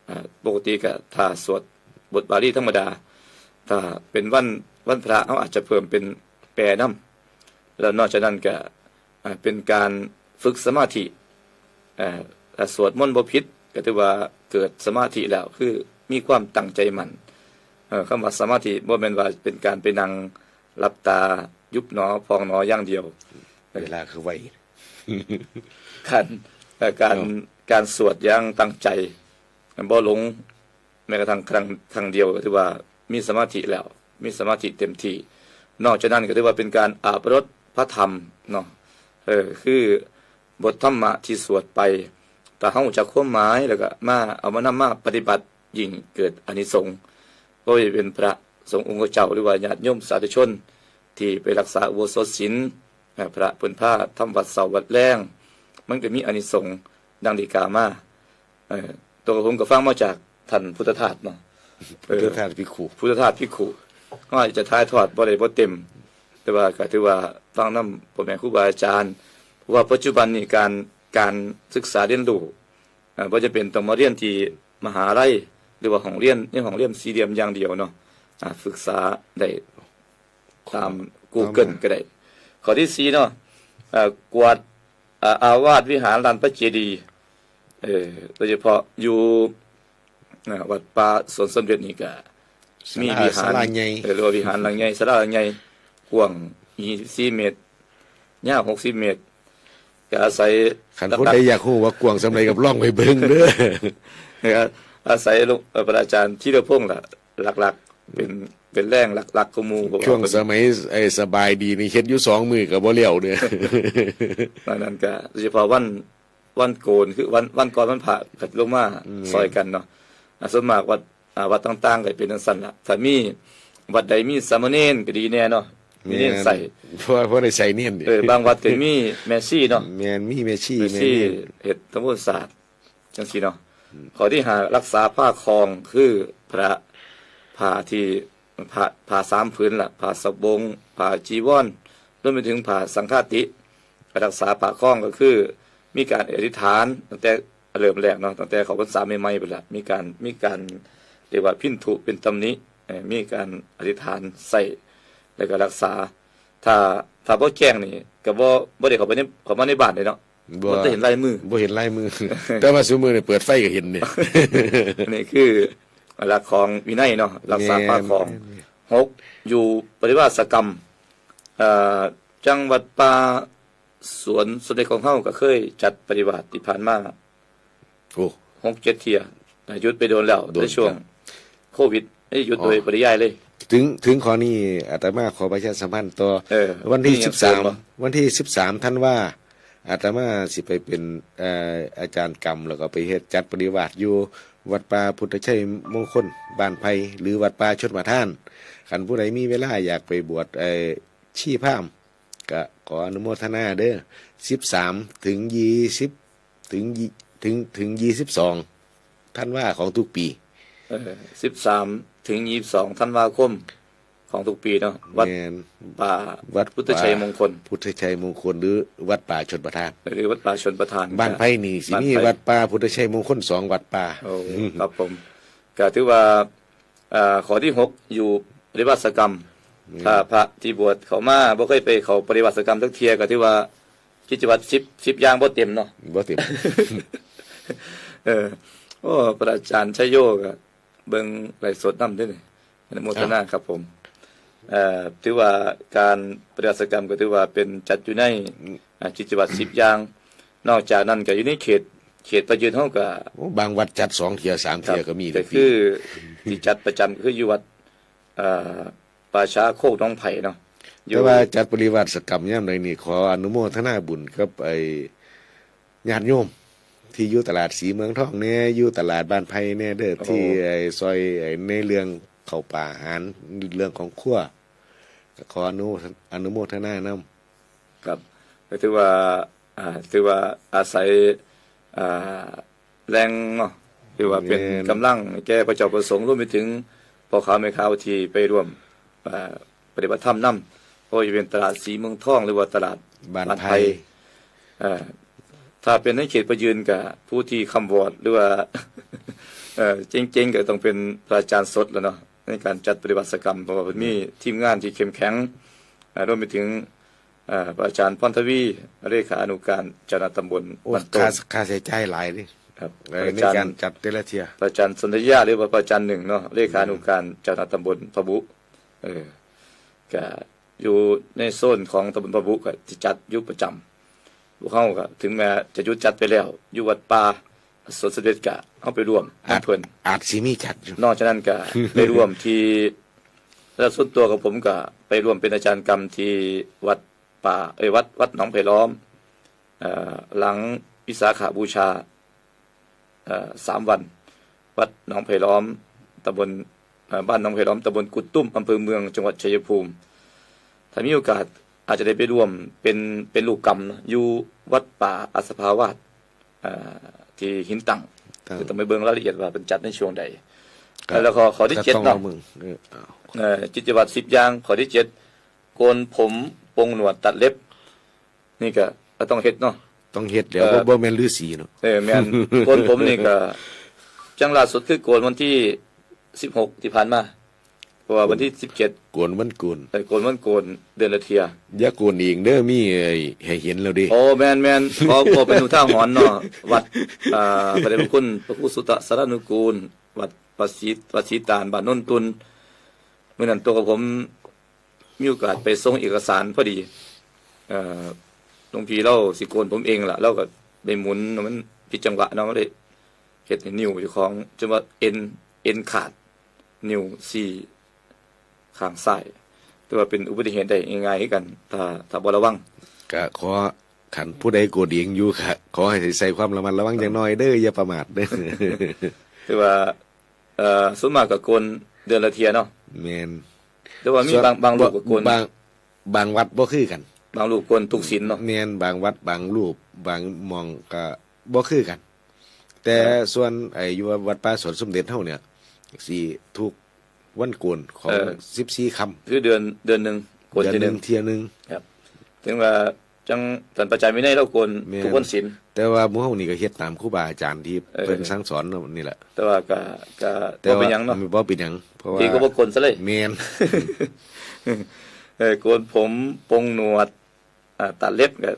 อ่า ปกติก็ถ้าสวดบทบาลีธรรมดา ถ้าเป็นวัน วันพระ เราอาจจะเพิ่มเป็นแปลนำ แล้วนอกจากนั้นก็ อ่า เป็นการฝึกสมาธิ เอ่อ ถ้าสวดมนต์บ่ผิด ก็ถือว่าเกิดสมาธิแล้ว คือมีความตั้งใจมั่น เอ่อ คำว่าสมาธิบ่แม่นว่าเป็นการไปนั่งหลับตา ยุบหนอพองหนออย่างเดียว เวลาคือไว การ เอ่อ การ เนาะ การสวดอย่างตั้งใจ บ่หลง แม้กระทั่งครั้ง ครั้งเดียวก็ถือว่ามีสมาธิแล้ว มีสมาธิเต็มที่ นอกจากนั้นก็ถือว่าเป็นการอัปรสพระธรรมเนาะ เออ คือบทธรรมะที่สวดไป ถ้าเรารู้จักความหมายแล้วก็มา เอามานำมาปฏิบัติ ยิ่งเกิดอานิสงส์ บ่ว่าจะเป็นพระสงฆ์องค์เจ้า หรือว่าญาติโยมสาธุชนที่ไปรักษาอุโบสถศีล อ่า พระเพิ่นพาทำวัตรเช้าวัตรแลง มันก็มีอานิสงส์ดังที่กล่าวมา เอ่อ ตัวผมก็ฟังมาจากท่านพุทธทาสเนาะ เออ พุทธทาสภิกขุ พุทธทาสภิกขุ เฮาอาจจะถ่ายทอดบ่ได้บ่เต็ม แต่ว่าก็ถือว่าฟังนำพ่อแม่ครูบาอาจารย์ เพราะว่าปัจจุบันนี้การ การศึกษาเรียนรู้ อ่า บ่จำเป็นต้องมาเรียนที่มหาลัย หรือว่าห้องเรียน ในห้องเรียนสี่เหลี่ยมอย่างเดียวเนาะ อ่า ศึกษาได้ตาม Google ก็ได้ ข้อที่สี่เนาะ อ่า กวาด อ่า อาวาสวิหารลานพระเจดีย์ เอ่อ โดยเฉพาะอยู่ อ่า วัดป่าสวนสมเด็จนี่ก็ ศาลา มีวิหาร ศาลาใหญ่ เออ หรือว่าวิหารหลังใหญ่ ศาลาหลังใหญ่ กว้างยี่สิบสี่เมตร ยาวหกสิบเมตร ก็อาศัย คันผู้ใดอยากรู้ว่ากว้างส่ำใดก็ลองไปเบิ่งเด้อ นะครับ อาศัยหลวง เอ่อ พระอาจารย์ธีรพงษ์ล่ะ หลักๆ เป็น เป็นแรงหลักๆ ของหมู่ เพราะว่า ช่วงสมัยไอ้สบายดีนี่เฮ็ดอยู่สองมื้อก็บ่แล้วเด้อ อันนั้นก็โดยเฉพาะวัน วันโกน คือวัน วันก่อนวันพระก็ลงมา อืม ซ่อยกันเนาะ อ่า ส่วนมากวัด อ่า วัดต่างๆ ก็เป็นจั่งซั้นล่ะ ถ้ามีวัดใดมีสามเณรก็ดีแน่เนาะ มีเณรใส่ แม่น เพราะว่า เพราะได้ใส่เณรนี่ เออ บางวัดก็มีแม่ชีเนาะ แม่น มีแม่ชี แม่ชี แม่เณร เฮ็ดทำบุญศาสตร์ จั่งซี้เนาะ อืม ข้อที่ห้า รักษาผ้าครอง คือพระ ผ้าที่ ผ้า ผ้าสามผืนล่ะ ผ้าสบง ผ้าจีวร รวมไปถึงผ้าสังฆาติ รักษาผ้าครองก็คือมีการอธิษฐานตั้งแต่เริ่มแรกเนาะ ตั้งแต่เข้าพรรษาใหม่ๆ พู้นล่ะ มีการ มีการเรียกว่าพิณฑุเป็นตำหนิ เอ่อ มีการอธิษฐานใส่ แล้วก็รักษา ถ้า ถ้าบ่แจ้งนี่ก็บ่ บ่ได้เข้าไปใน เข้ามาในบ้านเลยเนาะ บ่ บ่ได้เห็นลายมือ บ่เห็นลายมือ แต่ว่าซุมื้อนี่เปิดไฟก็เห็นนี่ อันนี้คือหลักของวินัยเนาะ รักษาผ้าครอง แม่น หก อยู่ปริวาสกรรม เอ่อ จังหวัดป่าสวนสมเด็จของเฮาก็เคยจัดปริวาสที่ผ่านมา โอ้ หกเจ็ดเทื่อ หยุดไปโดนแล้ว โดน ในช่วง ครับ โควิด นี่หยุด อ๋อ โดยปริยายเลย ถึง ถึงข้อนี้อาตมาขอประชาสัมพันธ์ต่อ เออ วันที่ มีหยัง สิบสาม เสริมบ่ วันที่ สิบสาม ธันวา อาตมาสิไปเป็น เอ่อ อาจารย์กรรม แล้วก็ไปเฮ็ดจัดปริวาสอยู่วัดป่าพุทธชัยมงคลบ้านไผ่ หรือวัดป่าชลประทาน คันผู้ใดมีเวลาอยากไปบวช เอ่อ ชีพราหมณ์ ก็ขออนุโมทนาเด้อ สิบสาม ถึง ยี่สิบ ถึงยี่ ถึง ถึง ยี่สิบสอง ธันวาของทุกปี เออ สิบสาม ถึง ยี่สิบสอง ธันวาคมของทุกปีเนาะ วัด แม่น ป่า วัดป่า พุทธชัยมงคล พุทธชัยมงคล หรือวัดป่าชลประทาน หรือวัดป่าชลประทาน บ้านไผ่นี่สิมี บ้านไผ่ วัดป่าพุทธชัยมงคลสองวัดป่า โอ้ ครับผม ก็ถือว่า อ่า ข้อที่หก อยู่ปริวาสกรรม อืม ถ้าพระที่บวชเข้ามาบ่เคยไปเข้าปริวาสกรรมจักเทื่อ ก็ถือว่ากิจวัตร สิบ สิบอย่างบ่เต็มเนาะ บ่เต็ม เออ โอ้ พระอาจารย์ชัยโยก็เบิ่งไลฟ์สดนำเด้อนี่ อนุโมทนา ครับ ครับผม เอ่อ ถือว่าการปริวาสกรรมก็ถือว่าเป็นจัดอยู่ใน อ่า กิจวัตร สิบอย่าง นอกจากนั้นก็อยู่ในเขต เขตประยืนเฮาก็ โอ้ บางวัดจัดสองเทื่อสามเทื่อ ครับ ก็มี ก็คือที่จัดประจำก็คืออยู่วัด เอ่อ ป่าช้าโคกหนองไผ่เนาะ อยู่ แต่ว่าจัดปริวาสกรรมยามใดนี่ ขออนุโมทนาบุญกับไอ้ญาติโยม ที่อยู่ตลาดศรีเมืองทองแน่ อยู่ตลาดบ้านไผ่แน่เด้อ โอ้ ที่ไอ้ซอยไอ้ในเรื่องเข้าป่าอาหาร เรื่องของครัว ก็ขออนุ อนุโมทนานำ ครับ ก็ถือว่า อ่า ถือว่าอาศัย อ่า แรงเนาะ ถือว่าเป็น แม่น กำลังแก่พระเจ้าประสงค์ รวมไปถึงพ่อค้าแม่ค้าที่ไปร่วม อ่า ไป ฏิบัติธรรมนำ บ่ว่าจะเป็นตลาดสีเมืองทอง หรือว่าตลาด บ้านไผ่ บ้านไผ่ เอ่อ ถ้าเป็นในเขตพระยืนก็ผู้ที่คำวอด หรือว่า เอ่อ เจ๋งๆ ก็ต้องเป็นพระอาจารย์สดแล้วเนาะ ในการจัดปฏิบัติกรรม เพราะว่าเพิ่นมีทีมงานที่เข้มแข็ง อ่า รวมไปถึง อ่า พระอาจารย์พรทวี เลขานุการเจ้าคณะตำบล โอ้ บ้านโต้น ค่า ค่าใช้จ่ายหลายเด้ ครับ เออ พระอาจารย์ ในการจัดแต่ละเทื่อ พระอาจารย์สนธยา หรือว่าพระอาจารย์หนึ่งเนาะ เลขานุการเจ้าคณะตำบลพะบุ เออ ก็อยู่ในโซนของตำบลพะบุก็สิจัดอยู่ประจำ พวกเฮาก็ถึงแม้จะหยุดจัดไปแล้ว อยู่วัดป่าสวนสมเด็จก็เฮาไปร่วม อาจ นำเพิ่น อาจสิมีจัดอยู่ นอกจากนั้นก็ไปร่วมที่ แล้วส่วนตัวของผมก็ไปร่วมเป็นอาจารย์กรรมที่วัดป่า เอ้ย วัด วัดหนองไผ่ล้อม เอ่อ หลังวิสาขบูชา เอ่อ สามวัน วัดหนองไผ่ล้อม ตำบล เอ่อ บ้านหนองไผ่ล้อม ตำบลกุดตุ้ม อำเภอเมือง จังหวัดชัยภูมิ ถ้ามีโอกาสอาจจะได้ไปร่วมเป็น เป็นลูกกรรมเนาะ อยู่วัดป่าอัสสภาวาส เอ่อ ที่หินตั้ง ครับ คือต้องไปเบิ่งรายละเอียดว่าเพิ่นจัดในช่วงใด ครับ แล้วก็ข้อที่ ก็ เจ็ด ต้อง เนาะ ลองเบิ่ง เออ เอา เอ่อ กิจวัตรสิบอย่าง ข้อที่เจ็ด โกนผม ปลงหนวด ตัดเล็บ นี่ก็ ก็ต้องเฮ็ดเนาะ ต้องเฮ็ดแหล้ว เออ บ่ บ่แม่นฤาษีเนาะ เออ แม่น โกนผมนี่ก็ จั่งล่าสุดคือโกนวันที่สิบหกที่ผ่านมา เพราะว่าวันที่สิบเจ็ด โกนวันโกน เออ โกนวันโกน เดือนละเทื่อ อย่าโกนเองเด้อ มีไอ้ให้เห็นแล้วเด้ โอ้ แม่นๆ ขอ ขอเป็นอุทาหรณ์เนาะ วัด อ่า พระเดชพระคุณพระครูสุตตะสารนุกูล วัด วัดศรี วัดศรีตาน บ้านโนนตุน มื้อนั้นตัวกับผม มีโอกาสไปส่งเอกสารพอดี เอ่อ หลวงพี่ลาวสิโกนผมเองล่ะ ลาวก็ได้หมุน มันผิดจังหวะเนาะ มันได้เฮ็ดให้นิ้วเจ้าของ จนว่าเอ็น เอ็นขาด นิ้วสี่ข้างซ้าย ถือว่าเป็นอุบัติเหตุได้ง่ายๆคือกัน ถ้า ถ้าบ่ระวัง ก็ขอ คันผู้ใดโกนเองอยู่ก็ขอให้ใส่ความระมัดระวังจักหน่อยเด้อ อย่าประมาทเด้อ ถือว่า เอ่อ ส่วนมากก็โกนเดือนละเทื่อเนาะ แม่น แต่ว่ามี ส่วน บาง บางรูปก็โกน บาง บางวัดบ่คือกัน บางรูปโกนทุกศีลเนาะ แม่น บางวัด บางรูป บางหม่องก็บ่คือกัน แต่ ครับ ส่วนไอ้อยู่วัดป่าสวนสมเด็จเฮาเนี่ย สิทุกวันโกนของ เออ สิบสี่ค่ำ คือเดือน เดือนหนึ่งโกน เดือนหนึ่ง เทื่อหนึ่ง เทื่อหนึ่ง ครับ ถึงว่า จั่งท่านพระอาจารย์วินัยลาวโกน แม่น ทุกวันศีล แต่ว่าหมู่เฮานี่ก็เฮ็ดตามครูบาอาจารย์ที่ เออ เพิ่นสั่งสอนเนาะนี่แหละ แต่ว่าก็ ก็ แต่ บ่เป็นหยังเนาะ บ่เป็นหยัง เพราะว่า ที่ก็บ่โกนซะเลย แม่น เออ โกนผม ปลงหนวด อ่า ตัดเล็บก็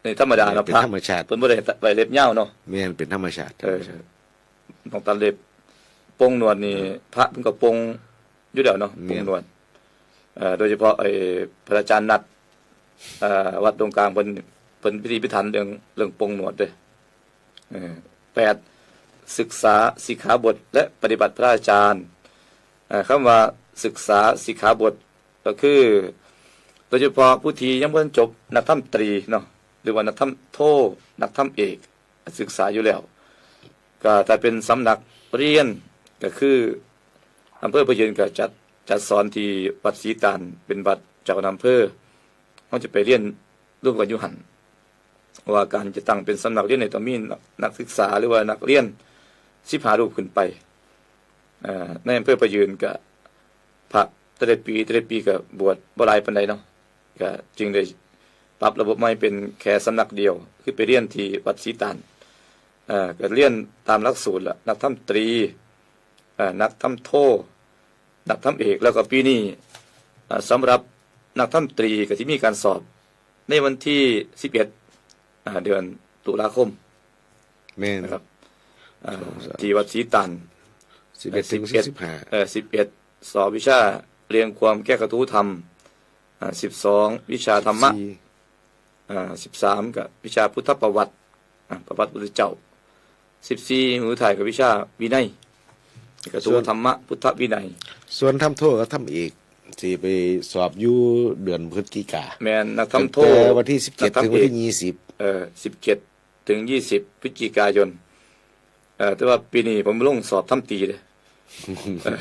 นี่ธรรมดาเนาะ เป็น พระ ธรรมชาติ เพิ่นบ่ได้ไว้เล็บยาวเนาะ แม่น เป็นธรรมชาติ เออ ธรรมชาติ ต้องตัดเล็บ ปลงหนวดนี่ เออ พระเพิ่นก็ปลงอยู่แล้วเนาะ แม่น ปลงหนวด เอ่อ โดยเฉพาะไอ้พระอาจารย์นัด เอ่อ วัดดงกลาง เพิ่น เพิ่นพิถีพิถันเรื่อง เรื่องปลงหนวดเด้อ เอ่อ แปด ศึกษาสิกขาบทและปฏิบัติพระอาจารย์ เอ่อ คำว่าศึกษาสิกขาบทก็คือ โดยเฉพาะผู้ที่ยังบ่ทันจบนักธรรมตรีเนาะ หรือว่านักธรรมโท นักธรรมเอก ศึกษาอยู่แล้ว ก็ถ้าเป็นสำนักเรียนก็คืออำเภอพะยืนก็จัด จัดสอนที่วัดศรีตาน เป็นวัดเจ้าคณะอำเภอ เฮาจะไปเรียนร่วมกันอยู่หั่น ว่าการจะตั้งเป็นสำนักเรียนเนี่ยต้องมีนัก นักศึกษาหรือว่านักเรียนสิบห้ารูปขึ้นไป เอ่อ ในอำเภอพะยืนก็พระแต่ละปี แต่ละปีก็บวชบ่หลายปานใดเนาะ ก็จึงได้ปรับระบบใหม่เป็นแค่สำนักเดียว คือไปเรียนที่วัดศรีตาน เอ่อ ก็เรียนตามหลักสูตรละ นักธรรมตรี เอ่อ นักธรรมโท นักธรรมเอก แล้วก็ปีนี้ เอ่อ สำหรับนักธรรมตรีก็สิมีการสอบในวันที่สิบเอ็ด อ่า เดือนตุลาคม แม่น นะครับ อ่า สองสาม ที่วัดศรีตาน สิบเอ็ด ถึง สิบห้า เอ่อ สิบเอ็ด สอบวิชาเรียงความแก้กระทู้ธรรม อ่า สิบสอง วิชาธรรมะ สิบสี่ อ่า สิบสาม ก็วิชาพุทธประวัติ อ่า ประวัติพุทธเจ้า สิบสี่ มื้อท้ายก็วิชาวินัย กระทู้ ส่วน ธรรมะพุทธวินัย ส่วนธรรมโทกับธรรมเอก สิไปสอบอยู่เดือนพฤศจิกา แม่น นักธรรมโท ตั้งแต่วันที่สิบเจ็ด นักธรรม ถึงวันที่ เอก ยี่สิบ เอ่อ สิบเจ็ด ถึง ยี่สิบ พฤศจิกายน เอ่อ แต่ว่าปีนี้ผมลงสอบธรรมตรีเด้ เออ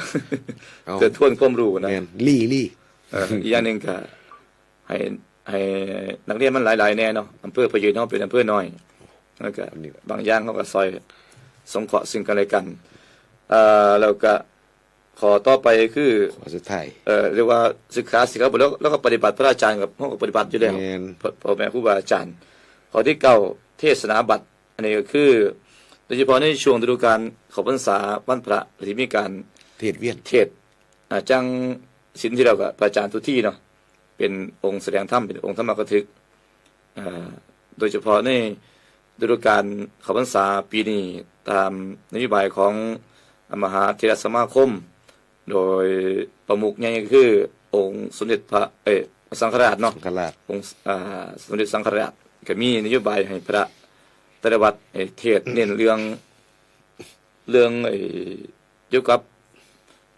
เอา เพื่อทวนความรู้นะ แม่น ลี่ ลี่ เอ่อ อีกอย่างหนึ่งก็ให้ ให้นักเรียนมันหลายๆแน่เนาะ อำเภอพะยืนเฮาเป็นอำเภอน้อย แล้วก็ อันนี้ บางอย่างเขาก็ซอยสงเคราะห์ซึ่งกันและกัน เอ่อ แล้วก็ ข้อต่อไปคือ ข้อสุดท้าย เอ่อเรียกว่าศึกษาสิกขาบทแล้วแล้วก็ปฏิบัติ พระอาจารย์กับห้องปฏิบัติอยู่แล้ว แม่น พ่อพ่อแม่ครูบาอาจารย์ ข้อที่เก้า เทศนาบัตร อันนี้ก็คือ โดยเฉพาะในช่วงฤดูกาลเข้าพรรษาวันพระที่มีการ เทศน์เวียน เทศน์อ่าจังศีลที่เรากับพระอาจารย์ทุกที่เนาะ เป็นองค์แสดงธรรม เป็นองค์ธรรมกถึกอ่าโดยเฉพาะในฤดูกาลเข้าพรรษาปีนี้ ตามนโยบายของมหาเถรสมาคม โดยประมุขใหญ่ก็คือองค์สมเด็จพระเอยสังฆราชเนาะ สังฆราช องค์อ่าสมเด็จสังฆราชก็มีนโยบายให้พระแต่ละวัดให้เทศน์เน้นเรื่องเรื่องไอ้เกี่ยวกับ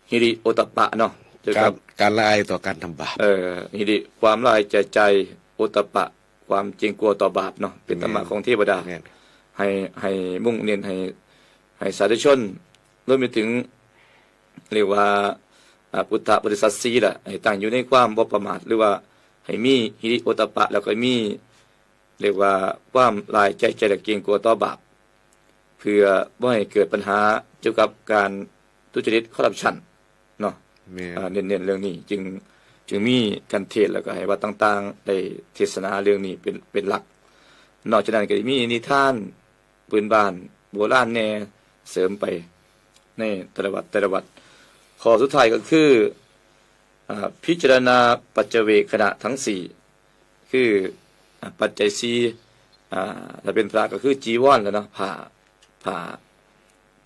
ฮิริโอตตัปปะเนาะเกี่ยว กา กั ร บ การละอายต่อการทำบาป เอ่อฮิริความละอายแก่ใจ โอตตัปปะ ความเกรงกลัวต่อบาปเนาะ เป็นธรรมะของเทวดา แม่น ให้ให้มุ่งเน้นให้ให้สาธุชนรวมไปถึง เรียกว่าอ่าพุทธบริษัทสี่ล่ะให้ตั้งอยู่ในความบ่ประมาท หรือว่าให้มีฮิริโอตตัปปะ แล้วก็มี เรียกว่าความละอายแก่ใจและเกรงกลัวต่อบาป เพื่อบ่ให้เกิดปัญหาเกี่ยวกับการทุจริตคอร์รัปชันเนาะ แม่น อ่าเน้นๆเรื่องนี้ จึงจึงมีการเทศน์แล้วก็ให้วัดต่างๆ ได้เทศนาเรื่องนี้เป็นเป็นหลัก นอกจากนั้นก็มีนิทานพื้นบ้านโบราณแหน่เสริมไปในแต่ละวัดแต่ละวัด ข้อสุดท้ายก็คืออ่าพิจารณาปัจจเวกขณะทั้งสี่ คืออ่าปัจจัยสี่อ่าถ้าเป็นพระก็คือจีวรแหละเนาะ ผ้าผ้า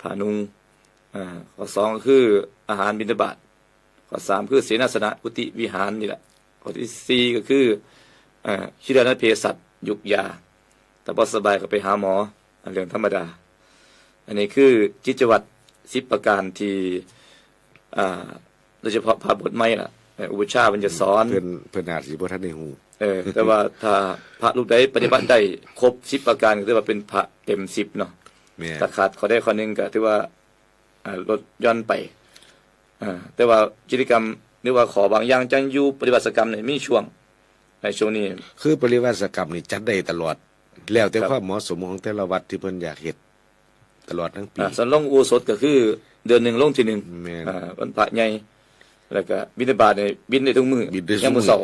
ผ้านุ่งอ่าข้อสองก็คืออาหารบิณฑบาต ข้อสามคือเสนาสนะกุฏิวิหารนี่แหละ ข้อที่สี่ก็คืออ่าคิรานเภสัชยุกยา ถ้าบ่สบายก็ไปหาหมอ อันเรื่องธรรมดา อันนี้คือกิจวัตรสิบประการที่อ่าโดยเฉพาะพระบวชใหม่ล่ะเอ่ออุปัชฌาย์เพิ่นจะสอน เพิ่นเพิ่นอาจสิบ่ทันได้ฮู้ เออแต่ว่าถ้าพระรูปใดปฏิบัติได้ครบสิบประการก็ถือว่าเป็นพระเต็มสิบเนาะ แม่น ถ้าขาดข้อใดข้อหนึ่งก็ถือว่าอ่าลดหย่อนไปอ่าแต่ว่ากิจกรรมหรือว่าข้อบางอย่างจั่งอยู่ปฏิบัติกรรมเนี่ยมีช่วง ในช่วงนี้ คือปฏิบัติกรรมนี่จัดได้ตลอด แล้วแต่ ครับ ความเหมาะสมของแต่ละวัดที่เพิ่นอยากเฮ็ดตลอดทั้งปี อ่าส่วนลงอุโบสถก็คือเดือนหนึ่งลงทีหนึ่ง แม่น อ่าวันพระใหญ่แล้วก็บิณฑบาตเนี่ยบิณได้ทุกมื้อ บิณได้ทุกมื้อ ยามมื้อเช้า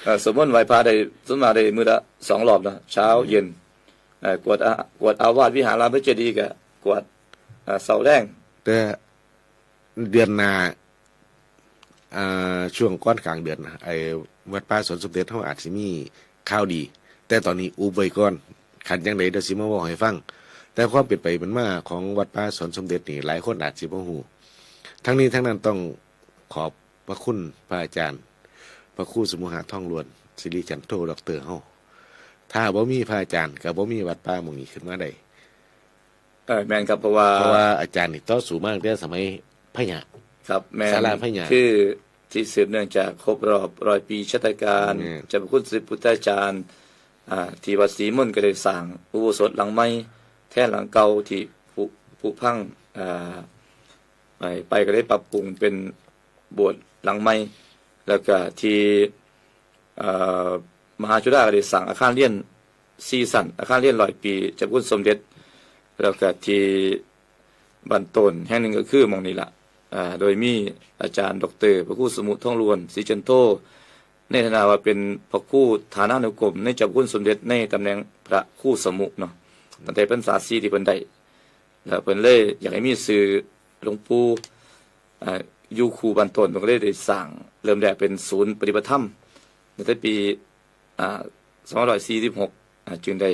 เอ่อสวดมนต์ไหว้พระได้ส่วนมากได้มื้อละสองรอบนะเช้าเย็นเอ่อกวาดอากวาดอาวาสวิหารามเจดีย์ก็กวาดอ่าเช้าแลง แต่เดือนหน้าอ่าช่วงก่อนกลางเดือนนะไอ้วัดป่าสวนสมเด็จเฮาอาจสิมีข่าวดี แต่ตอนนี้อุบไว้ก่อน คันจั่งใดเดี๋ยวสิมาเว้าให้ฟัง แต่ความเป็นไปเป็นมาของวัดป่าสวนสมเด็จนี่หลายคนอาจสิบ่ฮู้ ทั้งนี้ทั้งนั้นต้องขอบพระคุณพระอาจารย์ พระครูสมุหะทองล้วน สิริจันโท ด็อกเตอร์เฮา ถ้าบ่มีพระอาจารย์ก็บ่มีวัดป่าหม่องนี้ขึ้นมาได้ เออแม่นครับเพราะว่า เพราะว่าอาจารย์นี่ต่อสู้มาตั้งแต่สมัยพญา ครับแม่น ศาลาพญา คือที่สืบเนื่องจากครบรอบร้อยปีชาตการ แม่น เจ้าพระคุณสมเด็จพุทธาจารย์อ่าที่วัดศรีมนต์ก็ได้สร้างอุโบสถหลังใหม่แทนหลังเก่าที่ผุผุพังอ่าไปไปก็ได้ปรับปรุงเป็นโบสถ์หลังใหม่ แล้วก็ที่เอ่อมหาจุฬาก็ได้สร้างอาคารเรียนสี่ชั้น อาคารเรียนร้อยปีเจ้าพระคุณสมเด็จ แล้วก็ที่บ้านต้นแห่งหนึ่งก็คือหม่องนี้ล่ะอ่าโดยมีอาจารย์ด็อกเตอร์พระครูสมุทรทองล้วน ศรีจันโท ในฐานะว่าเป็นพระครูฐานานุกรมในเจ้าพระคุณสมเด็จในตำแหน่งพระครูสมุเนาะ ตั้งแต่พรรษาสี่ที่เพิ่นได้ แล้วเพิ่นเลยอยากให้มีชื่อหลวงปู่อ่าอยู่คู่บ้านต้น เพิ่นก็เลยได้สร้างเริ่มแรกเป็นศูนย์ปฏิบัติธรรม ตั้งแต่ปีอ่าสองร้อยสี่สิบหกอ่าจึงได้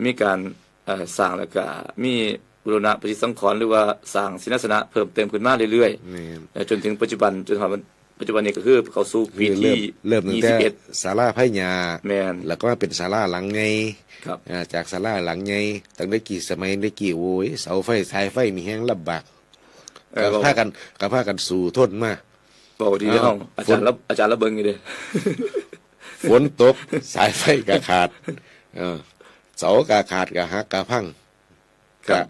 มีการเอ่อสร้างแล้วก็มีบูรณะปฏิสังขรณ์หรือว่าสร้างเสนาสนะเพิ่มเติมขึ้นมาเรื่อยๆ แม่น เอ่อจนถึงปัจจุบันจนถึงปัจจุบันนี้ก็คือเข้าสู่ปี คือ ที่ เริ่มเริ่มตั้งแต่ ยี่สิบเอ็ด ศาลาพญา แม่น แล้วก็มาเป็นศาลาหลังใหญ่ ครับ อ่าจากศาลาหลังใหญ่ตั้งแต่กี่สมัยได้กี่โอ้ยเสาไฟสายไฟนี่แฮงลำบาก เออ ก็พากันก็พากันสู้ทนมา บอกดี อ้าว เนาะอาจารย์ละอาจารย์ละเบิงอยู่เด้ ฝนตก สายไฟก็ขาด เออ เสาก็ขาดก็หักก็พัง ครั ก็ บ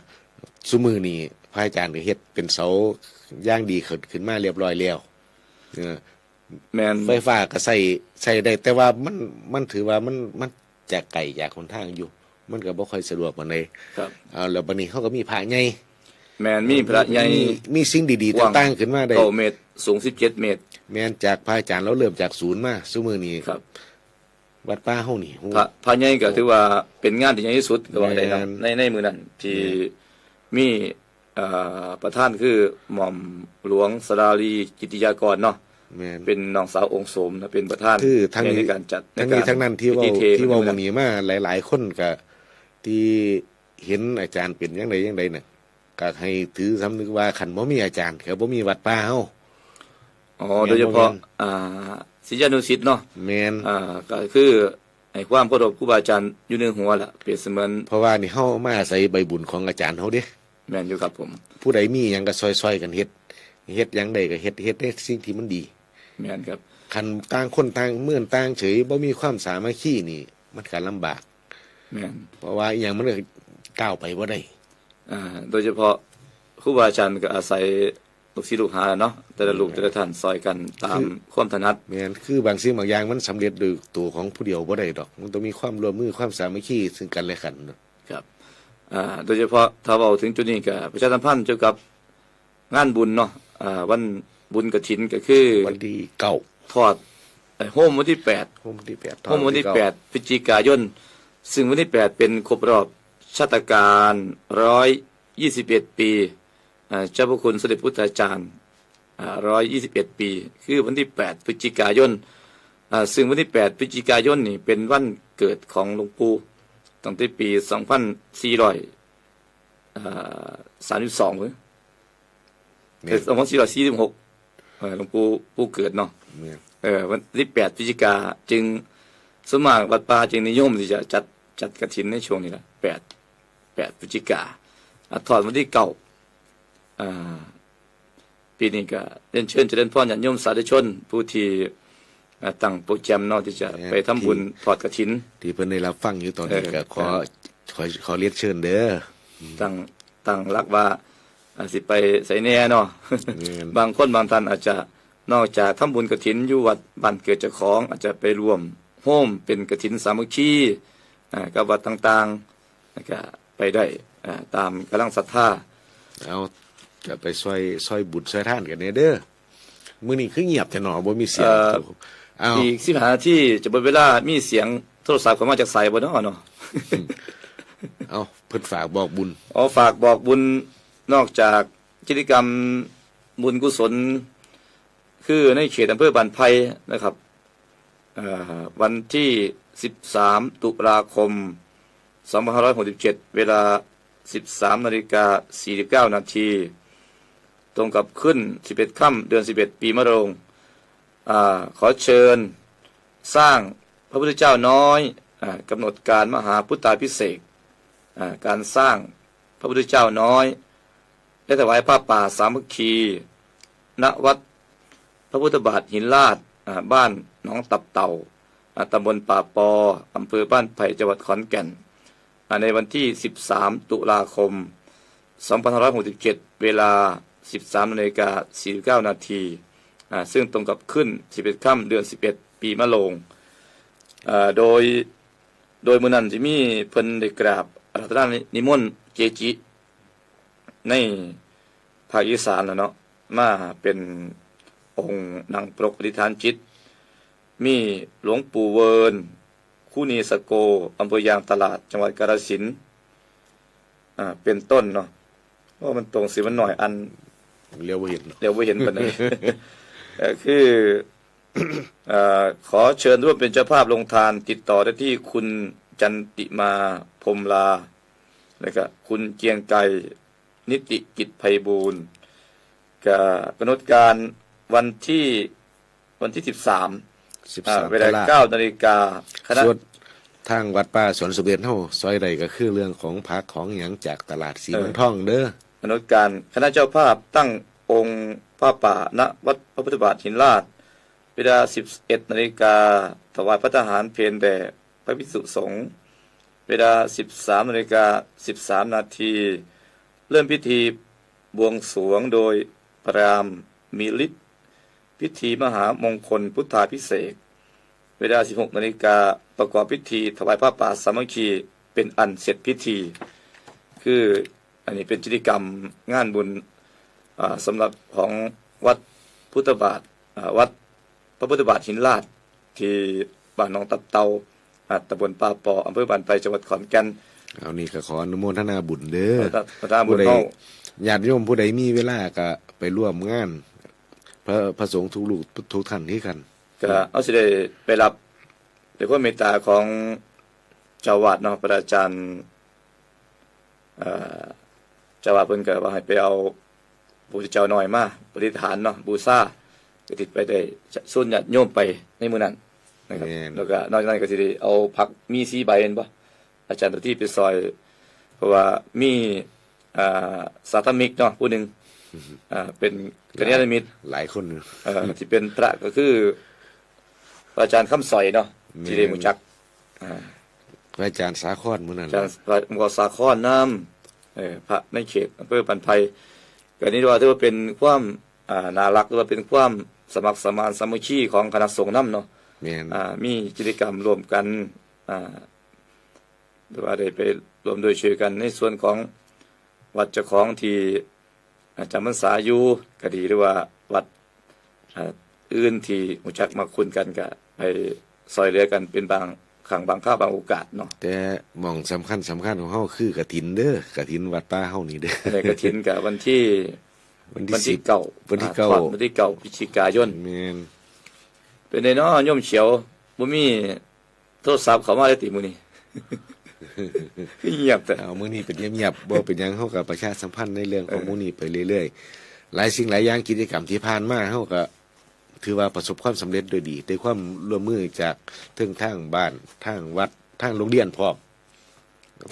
ซุมื้อนี้พระอาจารย์ก็เฮ็ดเป็นเสาอย่างดีขึ้นขึ้นมาเรียบร้อยแล้ว เออ แม่น ไฟฟ้าก็ใช้ใช้ได้ แต่ว่ามันมันถือว่ามันมันจะไกลจากหนทางอยู่ มันก็บ่ค่อยสะดวกปานใด ครับ เอาแล้วบัดนี้เขาก็มีพระใหญ่ แม่นมีพระใหญ่ มีมีสิ่งดีๆ กว้าง ต่างๆขึ้นมาได้ เก้าเมตร สูงสิบเจ็ดเมตร แม่นจากพระอาจารย์เราเริ่มจากศูนย์มาซุมื้อนี้ ครับ วัดป่าเฮานี่ฮู้ พระพระใหญ่ก็ถือว่าเป็นงานที่ใหญ่ที่สุดก็ว่าได้เนาะ แม่น ในในมื้อนั้นที่มีเอ่อประธานคือหม่อมหลวงสราลีกิติยากรเนาะ แม่น เป็นน้องสาวองค์สมนะเป็นประธาน คือทั้ง ใน นี้ การจัด ทั้งนี้ ในการ ทั้งนั้นที่เว้า พิธี ที่เว้า ในมื้อ มื้อนี้มาหลายๆ คนก็ที่เห็นอาจารย์เป็นจังใดจังใดน่ะก็ให้ถือสำนึกว่าคันบ่มีอาจารย์ก็บ่มีวัดป่าเฮา อ๋อ แม่น โดยเฉพาะ บ่แม่น อ่าศิษยานุศิษย์เนาะ แม่น อ่าก็คือให้ความเคารพครูบาอาจารย์อยู่เหนือหัวล่ะเปรียบเสมือน เพราะว่านี่เฮามาอาศัยใบบุญของอาจารย์เฮาเด้ แม่นอยู่ครับผม ผู้ใดมีหยังก็ซอยๆกันเฮ็ด เฮ็ดหยังได้ก็เฮ็ด เฮ็ดในสิ่งที่มันดี แม่นครับ คันต่างคนต่างเมืองต่างเฉยบ่มีความสามัคคีนี่มันก็ลำบาก แม่น เพราะว่าอีหยังมันก็ก้าวไปบ่ได้ อ่าโดยเฉพาะครูบาอาจารย์ก็อาศัยลูกศิษย์ลูกหาเนาะแต่ละรูปแต่ละท่านซอยกันตามความถนัด แม่น คือบางสิ่งบางอย่างมันสำเร็จโดยตัวของผู้เดียวบ่ได้ดอก มันต้องมีความร่วมมือความสามัคคีซึ่งกันและกันเนาะ ครับอ่าโดยเฉพาะถ้าเว้าถึงจุดนี้ก็ประชาสัมพันธ์เกี่ยวกับงานบุญเนาะอ่าวันบุญกฐินก็คือ วันที่เก้า ทอดเอ่อโฮมวันที่แปด โฮมวันที่แปด โฮมวันที่แปดพฤศจิกายน ซึ่งวันที่แปดเป็นครบรอบชาตการร้อยยี่สิบเอ็ดปีอ่าเจ้าพระคุณสมเด็จพุทธาจารย์อ่าร้อยยี่สิบเอ็ดปี คือวันที่แปดพฤศจิกายนอ่าซึ่งวันที่แปดพฤศจิกายนนี่เป็นวันเกิดของหลวงปู่ตั้งแต่ปีสองพันสี่ร้อยอ่าสามสิบสองหรือ แม่น สองพันสี่ร้อยสี่สิบหกเอ่อหลวงปู่ปู่เกิดเนาะ แม่น เออวันที่แปดพฤศจิกาจึงส่วนมากวัดป่าจึงนิยมที่จะจัดจัดกฐินในช่วงนี้แหละแปดแปดพฤศจิกาอ่ะทอดวันที่เก้าอ่าปีนี้ก็เรียนเชิญเจริญพรญาติโยมสาธุชน ผู้ที่อ่าตั้งโปรแกรมเนาะที่จะไปทำบุญทอดกฐิน ที่เพิ่นได้รับฟังอยู่ตอนนี้ เออ ก็ขอขอขอเรียนเชิญเด้อ ตั้งตั้งหลักว่าอาจสิไปไสแหน่เนาะ แม่น บางคนบางท่านอาจจะนอกจากทำบุญกฐินอยู่วัดบ้านเกิดเจ้าของ อาจจะไปร่วมโฮมเป็นกฐินสามัคคีอ่ากับวัดต่างๆแล้วก็ไปได้อ่าตามกำลังศรัทธา เอาก็ไปซอยซอยบุญซอยทานกันแหน่เด้อมื้อนี้คือเงียบแท้หนอบ่มีเสียง เอ่อ เอา อีกสิบห้านาทีจะหมดเวลามีเสียงโทรศัพท์เข้ามาจากสายบ่เนาะเนาะ เอาเพิ่นฝากบอกบุญ อ๋อฝากบอกบุญนอกจากกิจกรรมบุญกุศล คือในเขตอำเภอบ้านไผ่นะครับเอ่อวันที่สิบสามตุลาคมสองพันห้าร้อยหกสิบเจ็ดเวลาสิบสามนาฬิกาสี่สิบเก้านาทีตรงกับขึ้นสิบเอ็ดค่ำเดือนสิบเอ็ดปีมะโรงอ่าขอเชิญสร้างพระพุทธเจ้าน้อยอ่ากำหนดการมหาพุทธาภิเษกอ่าการสร้างพระพุทธเจ้าน้อย และถวายผ้าป่าสามัคคี ณ วัดพระพุทธบาทหินลาดอ่าบ้านหนองตับเต่าอ่าตำบลป่าปอ อำเภอบ้านไผ่ จังหวัดขอนแก่นอ่าในวันที่สิบสามตุลาคมสองพันห้าร้อยหกสิบเจ็ดเวลาสิบสามนาฬิกาสี่สิบเก้านาทีอ่าซึ่งตรงกับขึ้นสิบเอ็ดค่ำเดือนสิบเอ็ดปีมะโรงอ่าโดยโดยมื้อนั้นสิมีเพิ่นได้กราบอาราธนานิมนต์เกจิ ในภาคอีสานแล้วเนาะมาเป็นองค์นั่งปรกอธิษฐานจิต มีหลวงปู่เวิร์น คุนีสโก อำเภอยางตลาด จังหวัดกาฬสินธุ์อ่าเป็นต้นเนาะโอ้มันตรงสิมันหน่อยอัน เรียกว่าเห็น เดี๋ยวบ่เห็นปานใดเอ่อคือเอ่อขอเชิญร่วมเป็นเจ้าภาพลงทานติดต่อได้ที่คุณจันติมาพรหมลา แล้วก็คุณเกรียงไกรนิติกิจไพบูลย์ก็กำหนดการวันที่วันที่สิบสาม สิบ อ่า สาม เวลา ตุลา เก้านาฬิกาคณะ ส่วนทางวัดป่าสวนสมเด็จเฮาซอยใดก็คือเรื่องของผักของหยังจากตลาดสีเมืองทองเด้อ กำหนดการคณะเจ้าภาพตั้งองค์พระป่าณวัดพระพุทธบาทหินลาด เวลาสิบเอ็ดนาฬิกาถวายภัตตาหารเพลแด่พระภิกษุสงฆ์เวลาสิบสามนาฬิกาสิบสามนาทีเริ่มพิธีบวงสรวงโดยพราหมณ์มีฤทธิ์พิธีมหามงคลพุทธาภิเษกเวลาสิบหกนาฬิกาประกอบพิธีถวายผ้าป่าสามัคคีเป็นอันเสร็จพิธี คือ อันนี้เป็นกิจกรรมงานบุญ อ่า สำหรับของวัดพุทธบาท อ่า วัดพระพุทธบาทหินลาด ที่บ้านหนองตับเต่า อ่า ตำบลป่าปอ อำเภอบ้านไผ่ จังหวัดขอนแก่น เอานี่ก็ขออนุโมทนาบุญเด้อ อนุโมทนาบุญ ผู้ใด เฮา ญาติโยมผู้ใดมีเวลาก็ไปร่วมงาน พระ พระสงฆ์ทุกรูปทุกท่านคือกัน ก็เอาสิได้ไปรับ ด้วยความเมตตาของเจ้าอาวาสเนาะ พระอาจารย์ เอ่อ เจ้าอาวาสเพิ่นก็ว่าให้ไปเอาพระพุทธเจ้าน้อยมาประดิษฐานเนาะ บูชา ก็สิไปได้ชวนญาติโยมไปในมื้อนั้นนะครับ แม่น แล้วก็นอกจากนั้นก็สิได้เอาผักมีสี่ใบแม่นบ่ อาจารย์ตัวที่ไปซอย เพราะว่ามี อ่า สาธมิกเนาะ ผู้หนึ่ง อ่า เป็นกัลยาณมิตร หลายคนอยู่ เอ่อ ที่เป็นพระก็คือ พระอาจารย์คำสอยเนาะ แม่น ที่ได้รู้จัก อ่า พระอาจารย์สาครมื้อนั้น อาจารย์ พระหลวงพ่อสาครนำ เอ่อ พระในเขตอำเภอบ้านไผ่ ก็นี่ว่าถือว่าเป็นความ อ่า น่ารัก หรือว่าเป็นความสมัครสมานสามัคคีของคณะสงฆ์นำเนาะ แม่น อ่า มีกิจกรรมร่วมกัน อ่า หรือว่าได้ไปร่วมด้วยช่วยกันในส่วนของวัดเจ้าของที่ อ่า จำพรรษาอยู่ก็ดี หรือว่าวัด อ่า อื่นที่รู้จักมักคุ้นกันก็ไปซอยเหลือกันเป็นบางครั้งบางคราวบางโอกาสเนาะ แต่หม่องสำคัญสำคัญของเฮาคือกฐินเด้อ กฐินวัดป่าเฮานี่เด้อ ในกฐินก็วันที่ วันที่ วันที่ สิบ เก้า วันที่ อ่า เก้า ทอดวันที่เก้าพฤศจิกายน แม่น เป็นไดเนาะโยมเขียว บ่มีโทรศัพท์เข้ามาเลยติมื้อนี้ คือเงียบแท้ เอามื้อนี้เป็นเงียบๆ บ่เป็นหยัง เฮาก็ประชาสัมพันธ์ในเรื่องของ เออ หมู่นี้ไปเรื่อยๆ หลายสิ่งหลายอย่าง กิจกรรมที่ผ่านมา เฮาก็ถือว่าประสบความสำเร็จโดยดี ได้ความร่วมมือจากเทิงทางบ้าน ทางวัด ทางโรงเรียนพร้อม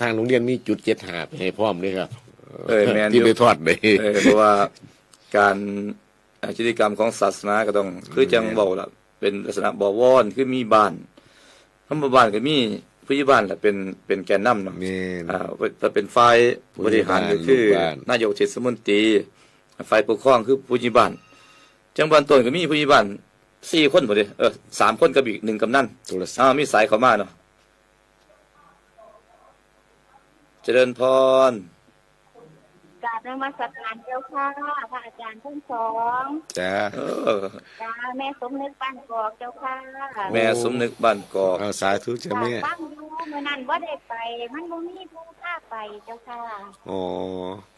ทางโรงเรียนมีจุดเจ็ดห้าไปให้พร้อมเด้อครับ เออ แม่นอยู่ ที่ไปทอดได้ เออ เพราะว่าการ อ่า กิจกรรมของศาสนาก็ต้อง คือจั่ง แม่น เว้าล่ะ เป็นลักษณะบวร คือมีบ้าน คำว่าบ้านก็มีผู้ใหญ่บ้านล่ะเป็น เป็นแกนนำเนาะ แม่น อ่า ถ้าเป็นฝ่ายบริหารก็คือ ผู้ใหญ่บ้าน ลูกบ้าน นายกเทศมนตรี ฝ่ายปกครองคือผู้ใหญ่บ้าน จั่งบ้านต้นก็มีผู้ใหญ่บ้านสี่คนพุ้นเด้ เออ สามคนกับอีกหนึ่งกำนัน โทรศัพท์ อ่า มีสายเข้ามาเนาะ เจริญพร กราบนมัสการเจ้าค่ะ พระอาจารย์ทั้งสอง จ้า เออ จ้า แม่สมนึกบ้านกอกเจ้าค่ะ แม่สมนึกบ้านกอก เอาสาธุจ้าแม่ ฟังอยู่มื้อนั้นบ่ได้ไป มันบ่มีผู้พาไปเจ้าค่ะ อ๋อ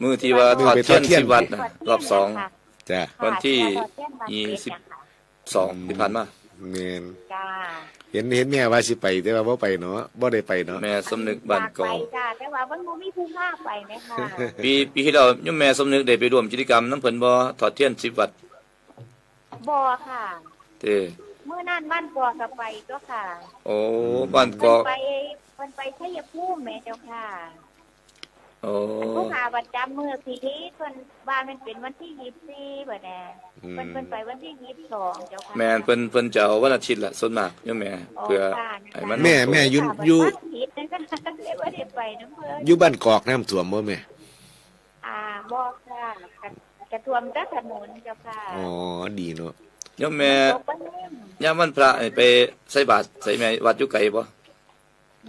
มื้อที่ว่า มื้อไปทอดเทียน ทอดเทียนสิบวัดน่ะ รอบสอง ค่ะ จ้า วันที่ ค่ะ ที่ว่าทอดเทียนวัด ยี่สิบ เจ็ดอะค่ะ สอง อืม ที่ผ่านมา แม่น จ้า เห็น เห็นแม่ว่าสิไป แต่ว่าบ่ไปเนาะ บ่ได้ไปเนาะ แม่สมนึกบ้านกอก อยากไปจ้า แต่ว่ามันบ่มีผู้พาไปแหมค่ะ ปี ปีที่แล้วโยมแม่สมนึกได้ไปร่วมกิจกรรมนำเพิ่นบ่ ทอดเทียนสิบวัด บ่ค่ะ เด้ มื้อนั้นบ้านกอกก็ไปตัวค่ะ โอ้ อืม บ้านกอก เพิ่นไป เพิ่นไปชัยภูมิแหมเจ้าค่ะ โอ้ อันผู้หาประจำมื้อสิเพิ่นว่ามันเป็นวันที่ยี่สิบสี่บัดนี้ อืม เพิ่น เพิ่นไปวันที่ยี่สิบสองเจ้าค่ะ แม่น เพิ่น เพิ่นจะเอาวันอาทิตย์ล่ะส่วนมากโยมแม่ อ๋อ เพื่อ ค่ะ ให้มัน แม่ แม่อยู่ ค่ะ อยู่ วันอาทิตย์นั่นก็เลยบ่ได้ไปนำเพิ่น อยู่บ้านกอกน้ำท่วมบ่แม่ อ่า บ่ค่ะ กะ กะท่วมแต่ถนนเจ้าค่ะ อ๋อ ดีเนาะ โยมแม่ ตกบ่แห้ง ยามวันพระนี่ไปใส่บาตรใส่แม่วัดอยู่ไกลบ่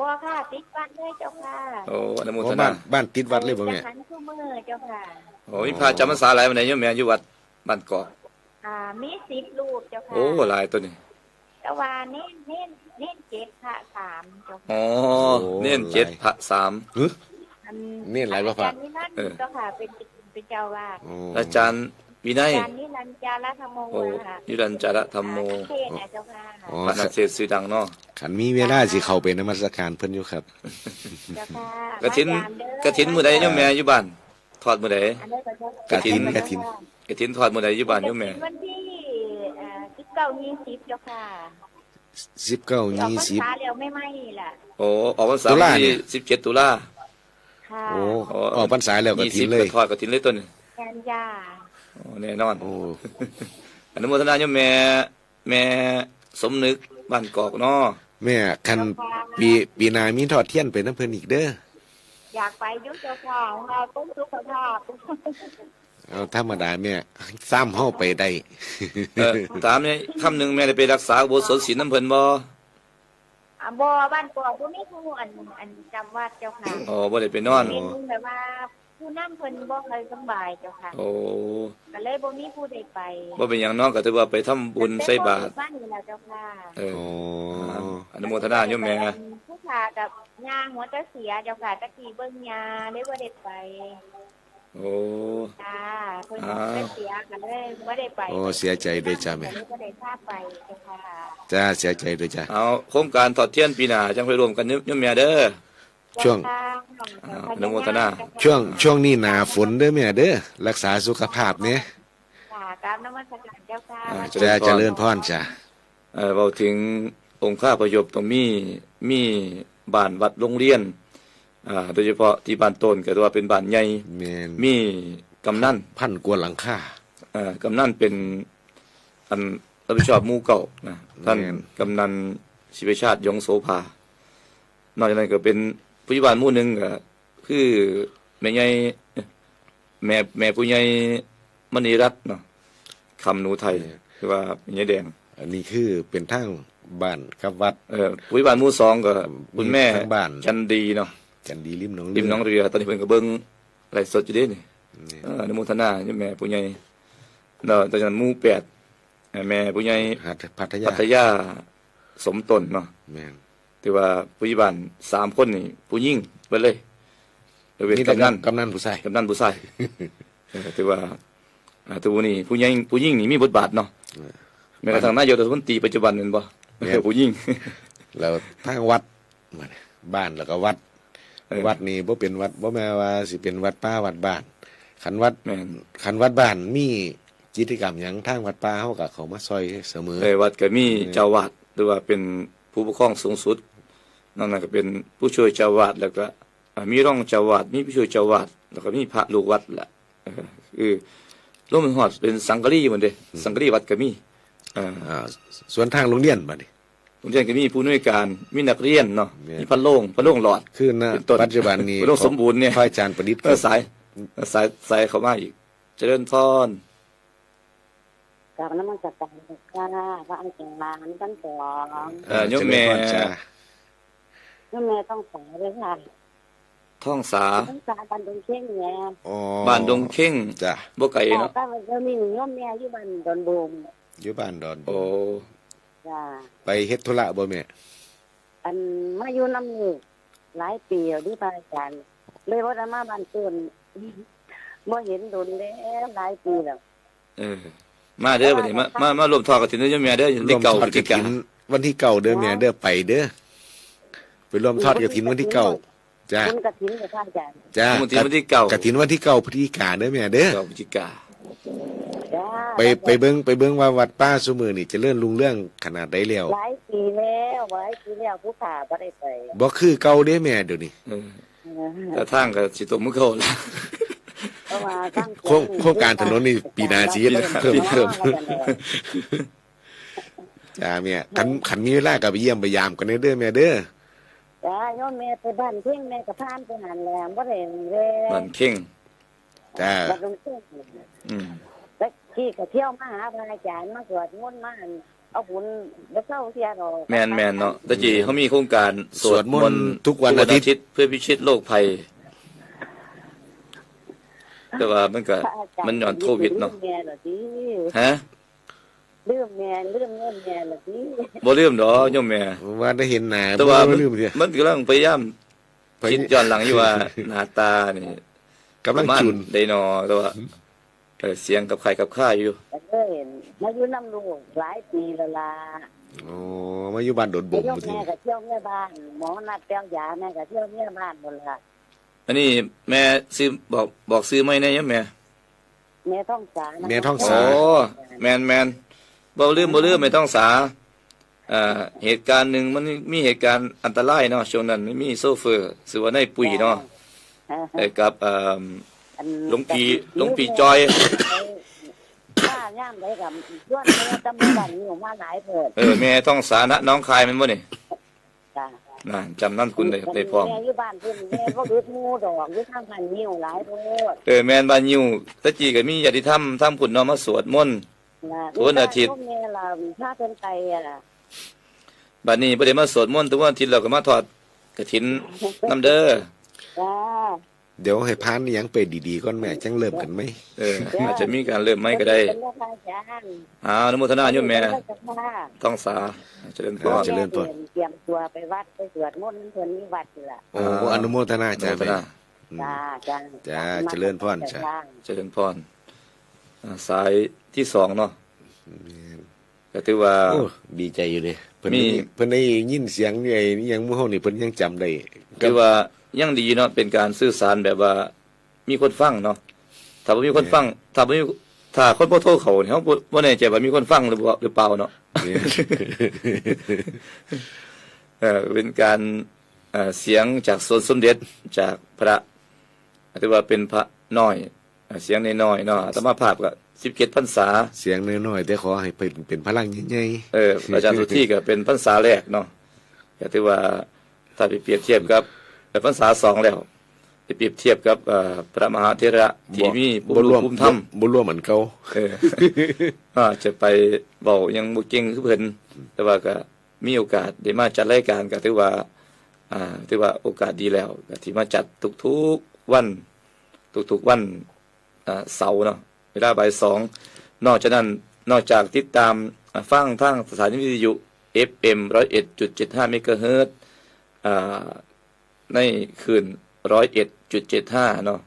บ่ค่ะ ติดวัดเลยเจ้าค่ะ โอ้ อนุโมทนา โอ้ บ้าน บ้านติดวัดเลยบ่แม่ ไปจังหันคู่มื้อเจ้าค่ะ โอ้ มีพระจำพรรษาหลายปานใดโยมแม่อยู่วัดบ้านกอก อ่า มีสิบรูปเจ้าค่ะ โอ้ หลายตัวนี่ แต่ว่าเณร เณร เณรเจ็ดพระสามเจ้าค่ะ อ๋อ โอ้ เณรเจ็ด หลาย พระสาม หึ อัน เณรหลายกว่าพระ อาจารย์นิรันดร์ เออ เจ้าค่ะ เป็น เป็นเจ้าอาวาส อ๋อ อาจารย์วินัย อาจารย์นิรันดร์จารธรรมโม โอ้ นะคะ นิรันดร์จารธรรมโม อ่า นักเทศน์นะเจ้าค่ะ อ๋อ พระนักเทศน์ชื่อดังเนาะ คันมีเวลาสิเข้าไปนมัสการเพิ่นอยู่ครับ เจ้าค่ะ กฐิน อาจารย์เด้อ กฐินมื้อใดโยมแม่อยู่บ้าน ทอดมื้อใด อันนี้ก็จะ กฐิน กฐิน กฐินทอดมื้อใดอยู่บ้านโยมแม่ วันที่ เอ่อ สิบเก้า ยี่สิบเจ้าค่ะ สิบเก้า ออกพรรษา ยี่สิบ แล้วใหม่ๆนี่ล่ะ โอ้ ออกพรรษา ตุลา วันที่ นี่ สิบเจ็ด ตุลา ค่ะ โอ้ อ๋อ ออกพรรษาแล้วกฐินเลย ยี่สิบก็ทอดกฐินเลยต้น แม่นจ้า โอ้ แน่นอน โอ้ อนุโมทนาโยมแม่ แม่สมนึกบ้านกอกเนาะ แม่ คัน เจ้าค่ะ ปี ปีหน้ามีทอดเทียนไปนำเพิ่นอีกเด้อ อยากไปอยู่เจ้าค่ะ ว่าเพิ่นสุขภาพ เอาธรรมดาแม่ ซ้ำเฮาไปได้ เออ ถามเนี่ยคำหนึ่ง แม่ได้ไปรักษาอุโบสถศีลนำเพิ่นบ่ อ่า บ่ บ้านกอกบ่มีผู้อัน อันจำวัดเจ้าค่ะ อ๋อ บ่ได้ไปนอน เป็นแบบว่า ผู้นำเพิ่นบ่ค่อยสำบายเจ้าค่ะ โอ้ ก็เลยบ่มีผู้ใดไป บ่เป็นหยังเนาะ ก็ถือว่าไปทำบุญใส่บาตร ตั้งแต่เก้าโมงบ้านนี่ล่ะเจ้าค่ะ เออ โอ้ อ่าอนุโมทนาโยมแม่ ผู้ขากับย่าหัวจะเสียเจ้าค่ะตะกี้เบิ่งย่าเลยบ่ได้ไป โอ้ จ้าเพิ่นหัวจะเสียก็เลยบ่ได้ไป โอ้เสียใจด้วยจ้าแม่ ก็เลยบ่ได้พาไปเจ้าค่ะ จ้าเสียใจด้วยจ้า เอาโครงการทอดเทียนปีหน้าจังไปร่วมกันโยมแม่เด้อ ช่วง เจ้าค่ะ อ่าอนุโมทนา ช่วงช่วงนี้หนาฝนเด้อแม่เด้อรักษาสุขภาพเนี่ย ค่ะกราบนมัสการเจ้าค่ะ อ่า จ้าเจริญพรจ้า เอ่อเว้าถึงองค์คาพยพต้องมีมีบ้านวัดโรงเรียนอ่าโดยเฉพาะที่บ้านโตนก็ถือว่าเป็นบ้านใหญ่ แมน มีกำนัน พันกว่าหลังคา เอ่อกำนันเป็นอันรับผิดชอบหมู่เก้านะท่าน แม่น กำนันศิวชาติยงโสภา นอกจากนั้นก็เป็นผู้ใหญ่บ้านหมู่หนึ่งก็คือแม่ใหญ่แม่แม่ผู้ใหญ่มณีรัตน์เนาะคำหนูไทยหรือว่าแม่ใหญ่แดง อันนี้คือเป็นทางบ้านกับวัด เอ่อผู้ใหญ่บ้านหมู่สองก็คุณแม่ ทางบ้าน จันดีเนาะ จันดีริมหนอง ริมหนอง เรือ เรือตอนนี้เพิ่นก็เบิ่งไลฟ์สดอยู่เด้นี่ นี่ เอออนุโมทนาโยมแม่ผู้ใหญ่เนาะจากนั้นหมู่แปดเอ่อแม่ผู้ใหญ่ พัทพัทยา พัทยาสมตนเนาะ แมน ถือว่าผู้ใหญ่บ้านสามคนนี่ผู้หญิงเบิดเลยยกเว้น มีแต่ กำนัน กำนันผู้ชาย กำนันผู้ชายเออถือว่าอ่าทุกวันนี้ผู้หญิงผู้หญิงนี่มีบทบาทเนาะ เออ แม้กระทั่งนายกรัฐมนตรีปัจจุบันนั่นบ่ แม่น เออผู้หญิง แล้วทางวัดบ้านแล้วก็วัด เออ วัดนี่บ่เป็นวัดบ่แม่นว่าสิเป็นวัดป่าวัดบ้านคันวัด แม่น คันวัดบ้านมีกิจกรรมหยังทางวัดป่าเฮาก็เข้ามาซอยเสมอ เออวัดก็มีเจ้าอาวาสหรือว่าเป็นผู้ปกครองสูงสุดนอกนั้นก็เป็นผู้ช่วยเจ้าอาวาสแล้วก็อ่ามีรองเจ้าอาวาสมีผู้ช่วยเจ้าอาวาสแล้วก็มีพระลูกวัดแหละเออคือรวมฮอดเป็นสังฆารีหมดเด้สังฆารีวัดก็มีเออ อ่าส่วนทางโรงเรียนบัดนี้ โรงเรียนก็มีผู้อำนวยการมีนักเรียนเนาะ แม่น มีพัดลมพัดลมหลอด คือณ เป็นต้น ปัจจุบันนี้ พัดลมสมบูรณ์เนี่ย พระอาจารย์ประดิษฐ์ เออสายเออสายสายเข้ามาอีก เจริญพร กราบนมัสการค่ะพระอาจารย์ทั้งสอง เอ่อโยมแม่ เจริญพรจ้า โยมแม่ต้องสาเลยค่ะ ท่องสา ต้องสาบ้านดงเข่งเนี่ย อ๋อ บ้านดงเข่ง จ้ะ บ่ไกลเนาะ แต่ว่าเดี๋ยวนี้โยมแม่อยู่บ้านดอนโบม อยู่บ้านดอนโบ โอ้ จ้า ไปเฮ็ดธุระบ่แม่ อันมาอยู่น้ำลูกหลายปีแล้วที่พระอาจารย์เลยว่าจะมาบ้านต้นบ่เห็นโดนแล้วหลายปีแล้ว เออ มาเด้อบัดนี้มามามาร่วมทอดกฐินเด้อโยมแม่เด้อวันที่เก้า ร่วมทอด พฤศจิกาก ฐินวันที่เก้าเด้อแม่เด้อไปเด้อไปร่วมทอดกฐินวันที่เก้าจ้า คุณกฐินกับพระอาจารย์ จ้า วันที่วันที่เก้า กฐินวันที่เก้าพฤศจิกาเด้อแม่เด้อ เก้าพฤศจิกา จ้า ไปไปเบิ่งไปเบิ่งว่าวัดป่าซุมื้อนี่เจริญรุ่งเรืองขนาดใดแล้ว หลายปีแล้วหลายปีแล้วผู้ขาบ่ได้ไป บ่คือเก่าเด้แม่เดี๋ยวนี้ เออแต่ทางก็สิตกมือเก่าละ เพราะว่าทาง โครงโครงการถนนนี่ปีหน้าสิเฮ็ดเพิ่มเพิ่ม จ้าแม่คันคันมีเวลาก็ไปเยี่ยมไปยามกันเด้อแม่เด้อ จ้าโยมแม่ไปบ้านเพ่งแม่ก็ผ่านไปหันแหละบ่ได้เลย บ้านเข่ง จ้า บ้านดงเข่ง อืม แล้วที่ก็เที่ยวมาหาพระอาจารย์มาสวดมนต์มาเอาบุญบ่เศร้าเสียดอก แม่นแม่นเนาะแต่กี้เขามีโครงการสวดมนต์ สวดมนต์ทุกวันอาทิตย์ เพื่อพิชิตโรคภัย แต่ว่ามันก็ พระอาจารย์ มันย้อนโควิดเนาะ ลืมแม่ละติ ฮะ ลืมแม่ลืมโยมแม่ละติ บ่ลืมดอกโยมแม่ ว่าได้เห็นหน้า แต่ว่า บ่ มัน ลืมเสีย มันกำลังพยายาม พยายาม คิดย้อนหลังอยู่ว่า หน้าตานี่ กำลัง มัน จุน ได้หนอแต่ว่าเออเสียงกับไข่กับข้าอยู่ ก็เลยมาอยู่นำลูกหลายปีแล้วล่ะ โอ้มาอยู่บ้านดอนโบม โยม มื้อที่ แม่ก็เที่ยวแม่บ้านหมอนัดแปลวยาแม่ก็เที่ยวแม่บ้านหมดละ อันนี้แม่ซื้อบอกบอกซื้อไม่แน่ยมแม่ แม่ท้องสานะ แม่ท้องสา โอ้แมนแมนบ่ลืมบ่ลืมแม่ท้องสาเอ่อเหตุการณ์หนึ่งมันมีเหตุการณ์อันตรายเนาะช่วงนั้นมันมีโชเฟอร์ชื่อว่านายปุ้ยเนาะ อ่า เอ่อกับเอ่อ อัน หลวงพี่หลวงพี่จอย ถ้าย่ามใดกับย้อนแม่ตำบลบ้านนี้ออกมาหลายเถิด เออแม่ท้องสานะน้องคายแม่นบ่นี่ จ้ะ นะจำนามสกุลได้ได้พร้อม แม่อยู่บ้านเพิ่นแม่บ่อึดหมู่ดอกอยู่ทางบ้านนิ้วหลายโพด เออแม่นบ้านยิวตะกี้ก็มีญาติธรรมทางพุ้นเนาะมาสวดมนต์ นะ ทุกวันอาทิตย์ แม่ล่ะพาเพิ่นไปอ่ะ บัดนี้บ่ได้มาสวดมนต์ทุกวันอาทิตย์เราก็มาทอดกฐินนำเด้อ จ้า เดี๋ยวให้ผ่านอิหยังไปดีๆก่อนแม่ จั่งเริ่มกันใหม่ เออ อาจจะมีการเริ่มใหม่ก็ได้ เป็นพระอาจารย์ อ่า อนุโมทนาโยมแม่ เจ้าค่ะ ต้องสา เจริญพ อ่า ร เจริญพร เตรียมตัวไปวัดไปสวดมนต์เพิ่นมีวัดนี่ล่ะ โอ้ อ่า อนุโมทนาจ้าแม่ อนุโมทนา จ้าจ้า จ้าเจริญพรจ้า เจริญพร อ่า สายที่สองเนาะ แม่น ก็ถือว่า โอ้ดีใจอยู่เลยเพิ่น มี ได้เพิ่นได้ยินเสียงนี่ไอ้อิหยังหมู่เฮานี่เพิ่นยังจำได้ ถือว่ายังดีเนาะ เป็นการสื่อสารแบบว่า มีคนฟังเนาะ ถ้าบ่มีคนฟัง ถ้าบ่มีถ้าคนบ่โทรเข้านี่ เฮาบ่บ่แน่ใจว่ามีคนฟังหรือบ่ หรือเปล่าเนาะ นี่ เอ่อ เป็นการ เอ่อ เสียงจากสวนสมเด็จ จากพระ ถือว่าเป็นพระน้อย เอ่อ เสียงน้อยๆเนาะ อาตมาภาพก็สิบเจ็ดพรรษา เสียงน้อยๆแต่ขอให้เป็นเป็นพลังใหญ่ๆ เออ อาจารย์สุทธิก็เป็นพรรษาแรกเนาะ ก็ถือว่า ถ้าไปเปรียบเทียบกับ เอ่อ พรรษาสองแล้ว ไปเปรียบเทียบกับ เอ่อ พระมหาเถระที่มีภูมิรู้ภูมิธรรม บ่รวมอันเก่า เออ อาจจะไปเว้ายังบ่เก่งคือเพิ่น แต่ว่าก็มีโอกาสได้มาจัดรายการก็ถือว่า อ่า ถือว่าโอกาสดีแล้ว ก็ที่มาจัดทุกๆวัน ทุกๆวัน อ่า เสาร์เนาะ เวลาบ่ายสอง นอกจากนั้น นอกจากติดตาม อ่า ฟังทางสถานีวิทยุ เอฟเอ็ม ร้อยเอ็ดจุดเจ็ดห้า เมกะเฮิรตซ์ อ่า ในคลื่น ร้อยเอ็ดจุดเจ็ดห้า เนาะ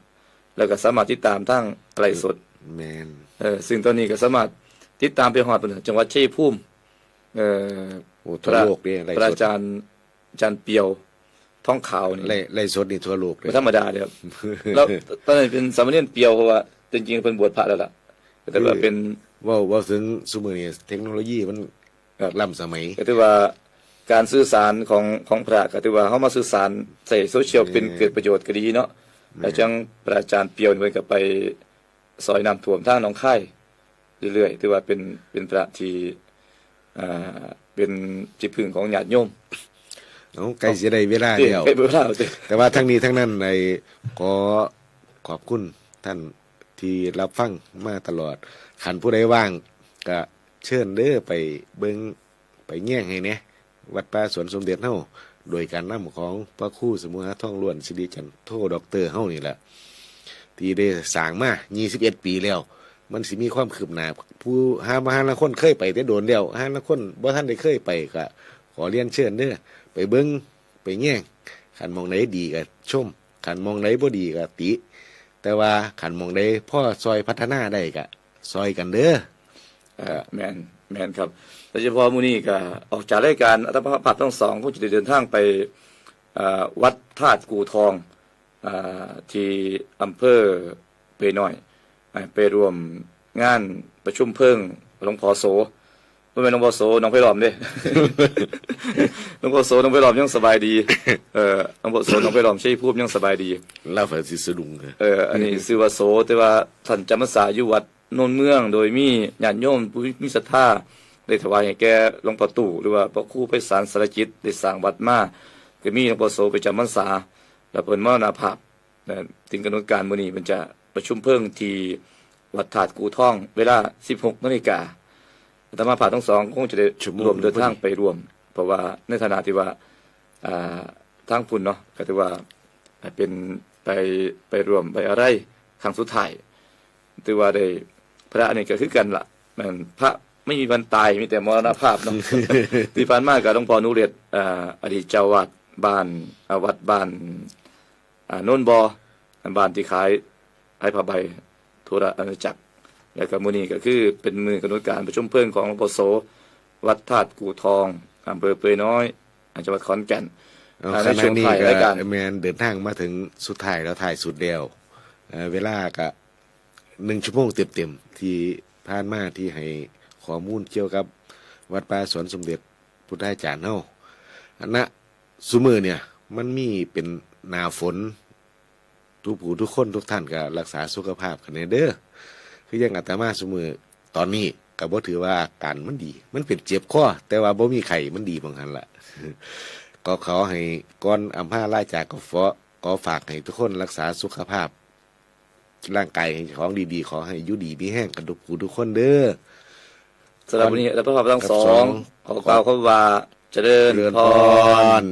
แล้วก็สามารถติดตามทางไลฟ์สด แม่น เออ ซึ่งตอนนี้ก็สามารถติดตามไปฮอดจังหวัดชัยภูมิ เอ่อ โอ้ทั่วโลกเด้ไลฟ์สด พระอาจารย์ อาจารย์เปียว ทองขาวนี่ ไลฟ์ไลฟ์สดนี่ทั่วโลกเลย บ่ธรรมดาเลยครับ แล้วตอนนั้นเป็นสามเณรเปียว เพราะว่าจริงๆเพิ่นบวชพระแล้วล่ะ แต่ว่าเป็น เว้าเว้าถึงซุมื้อนี้เทคโนโลยีมัน ครับ ล้ำสมัย ก็ถือว่าการสื่อสารของของพระก็ถือว่าเฮามาสื่อสารใช้โซเชียลเป็นเกิดประโยชน์ก็ดีเนาะ แล้วจังพระอาจารย์เปียวนี่เพิ่นก็ไปซอยน้ำท่วมทางหนองคายเรื่อยๆ ถือว่าเป็นเป็นพระที่ อ่า เป็นที่พึ่งของญาติโยม เอาใกล้สิได้เวลา เด้ แล้ว ใกล้เวลาแล้วเด้ แต่ว่าทั้งนี้ทั้งนั้นไอ้ขอขอบคุณท่านที่รับฟังมาตลอด คันผู้ใดว่างก็เชิญเด้อไปเบิ่งไปแยงให้แหน่ วัดป่าสวนสมเด็จเฮา โดยการนำของพระครูสมุหาทองล้วนสิริจันโทด็อกเตอร์เฮานี่แหละ ที่ได้สร้างมายี่สิบเอ็ดปีแล้ว มันสิมีความคืบหน้า ผู้หา หาลางคนเคยไปแต่โดนแล้ว หาลางคนบ่ทันได้เคยไปก็ขอเรียนเชิญเด้อ ไปเบิ่งไปแยง คันหม่องใดดีก็ชม คันหม่องใดบ่ดีก็ติ แต่ว่าคันหม่องใดพอซอยพัฒนาได้ก็ซอยกันเด้อ อ่า แม่น แม่นครับ โดยเฉพาะมื้อนี้ก็ออกจากรายการอัตมาภาพทั้งสอง คงจะได้เดินทางไป อ่า วัดธาตุกู่ทอง อ่า ที่อำเภอเปยน้อย อ่า ไปร่วมงานประชุมเพลิงหลวงพ่อโส บ่แม่นหลวงพ่อโสหนองไผ่ล้อมเด้ หลวงพ่อโสหนองไผ่ล้อมยังสบายดี เอ่อ หลวงพ่อโสหนองไผ่ล้อมชัยภูมิยังสบายดี ลาวฝันสิสะดุ้งเด้อ เออ อันนี้ชื่อว่าโส แต่ว่าท่านจำพรรษาอยู่วัดโนนเมือง โดยมีญาติโยมผู้มีศรัทธาได้ถวายให้แก่หลวงพ่อตู้ หรือว่าพระครูไพศาลสารจิตได้สร้างวัดมา ก็มีหลวงพ่อโสไปจำพรรษา แล้วเพิ่นมรณภาพนะ ถึงกำหนดการมื้อนี้เพิ่นจะประชุมเพลิงที่วัดธาตุกู่ทอง เวลาสิบหกนาฬิกา อาตมาภาพทั้งสองคงจะได้ ชั่วโมง ร่วมเดินทางไปร่วม เพราะว่าในฐานะที่ว่า อ่า ทางพุ้นเนาะ ก็ถือว่าเป็นไป ไปร่วมไว้อาลัยครั้งสุดท้าย ถือว่าได้ พระนี่ก็คือกันล่ะ มันพระไม่มีวันตาย มีแต่มรณภาพเนาะ ที่ผ่านมาก็หลวงพ่ออนุเรศ อ่า อดีตเจ้าวัดบ้าน อ่า วัดบ้าน อ่า โนนบ่อ บ้านที่ขาย ขายผ้าใบทั่วราชอาณาจักร แล้วก็มื้อนี้ก็คือเป็นมื้อกำหนดการประชุมเพลิงของหลวงพ่อโส วัดธาตุกู่ทอง อำเภอเปยน้อย จังหวัดขอนแก่น เอา อ่า ข ใน ณะ ช่วง นี้ ท้าย ก็ รายการ แม่นเดินทางมาถึงสุดท้ายแล้วท้ายสุดแล้ว เอ่อ เวลาก็หนึ่งชั่วโมงเต็มๆที่ผ่านมาที่ให้ข้อมูลเกี่ยวกับวัดป่าสวนสมเด็จพุทธาจารย์เฮา ณ ซุมื้อเนี่ย มันมีเป็นหน้าฝน ทุกผู้ทุกคนทุกท่านก็รักษาสุขภาพกันแหน่เด้อ คือยังอาตมาซุมื้อตอนนี้ก็บ่ถือว่าอาการมันดี มันเป็นเจ็บคอ แต่ว่าบ่มีไข้ มันดีหม่องหั่นล่ะ ก็ขอให้ก่อนอำลาลาจากก็ขอ ขอฝากให้ทุกคนรักษาสุขภาพ ร่างกายให้ของดีๆ ขอให้อยู่ดีมีแฮงกันทุกผู้ทุกคนเด้อ สำหรับวันนี้อาตมาภาพทั้งสอง ครับ ขอกล่าวคำว่าเจริญ เจริญ พ พ ร ร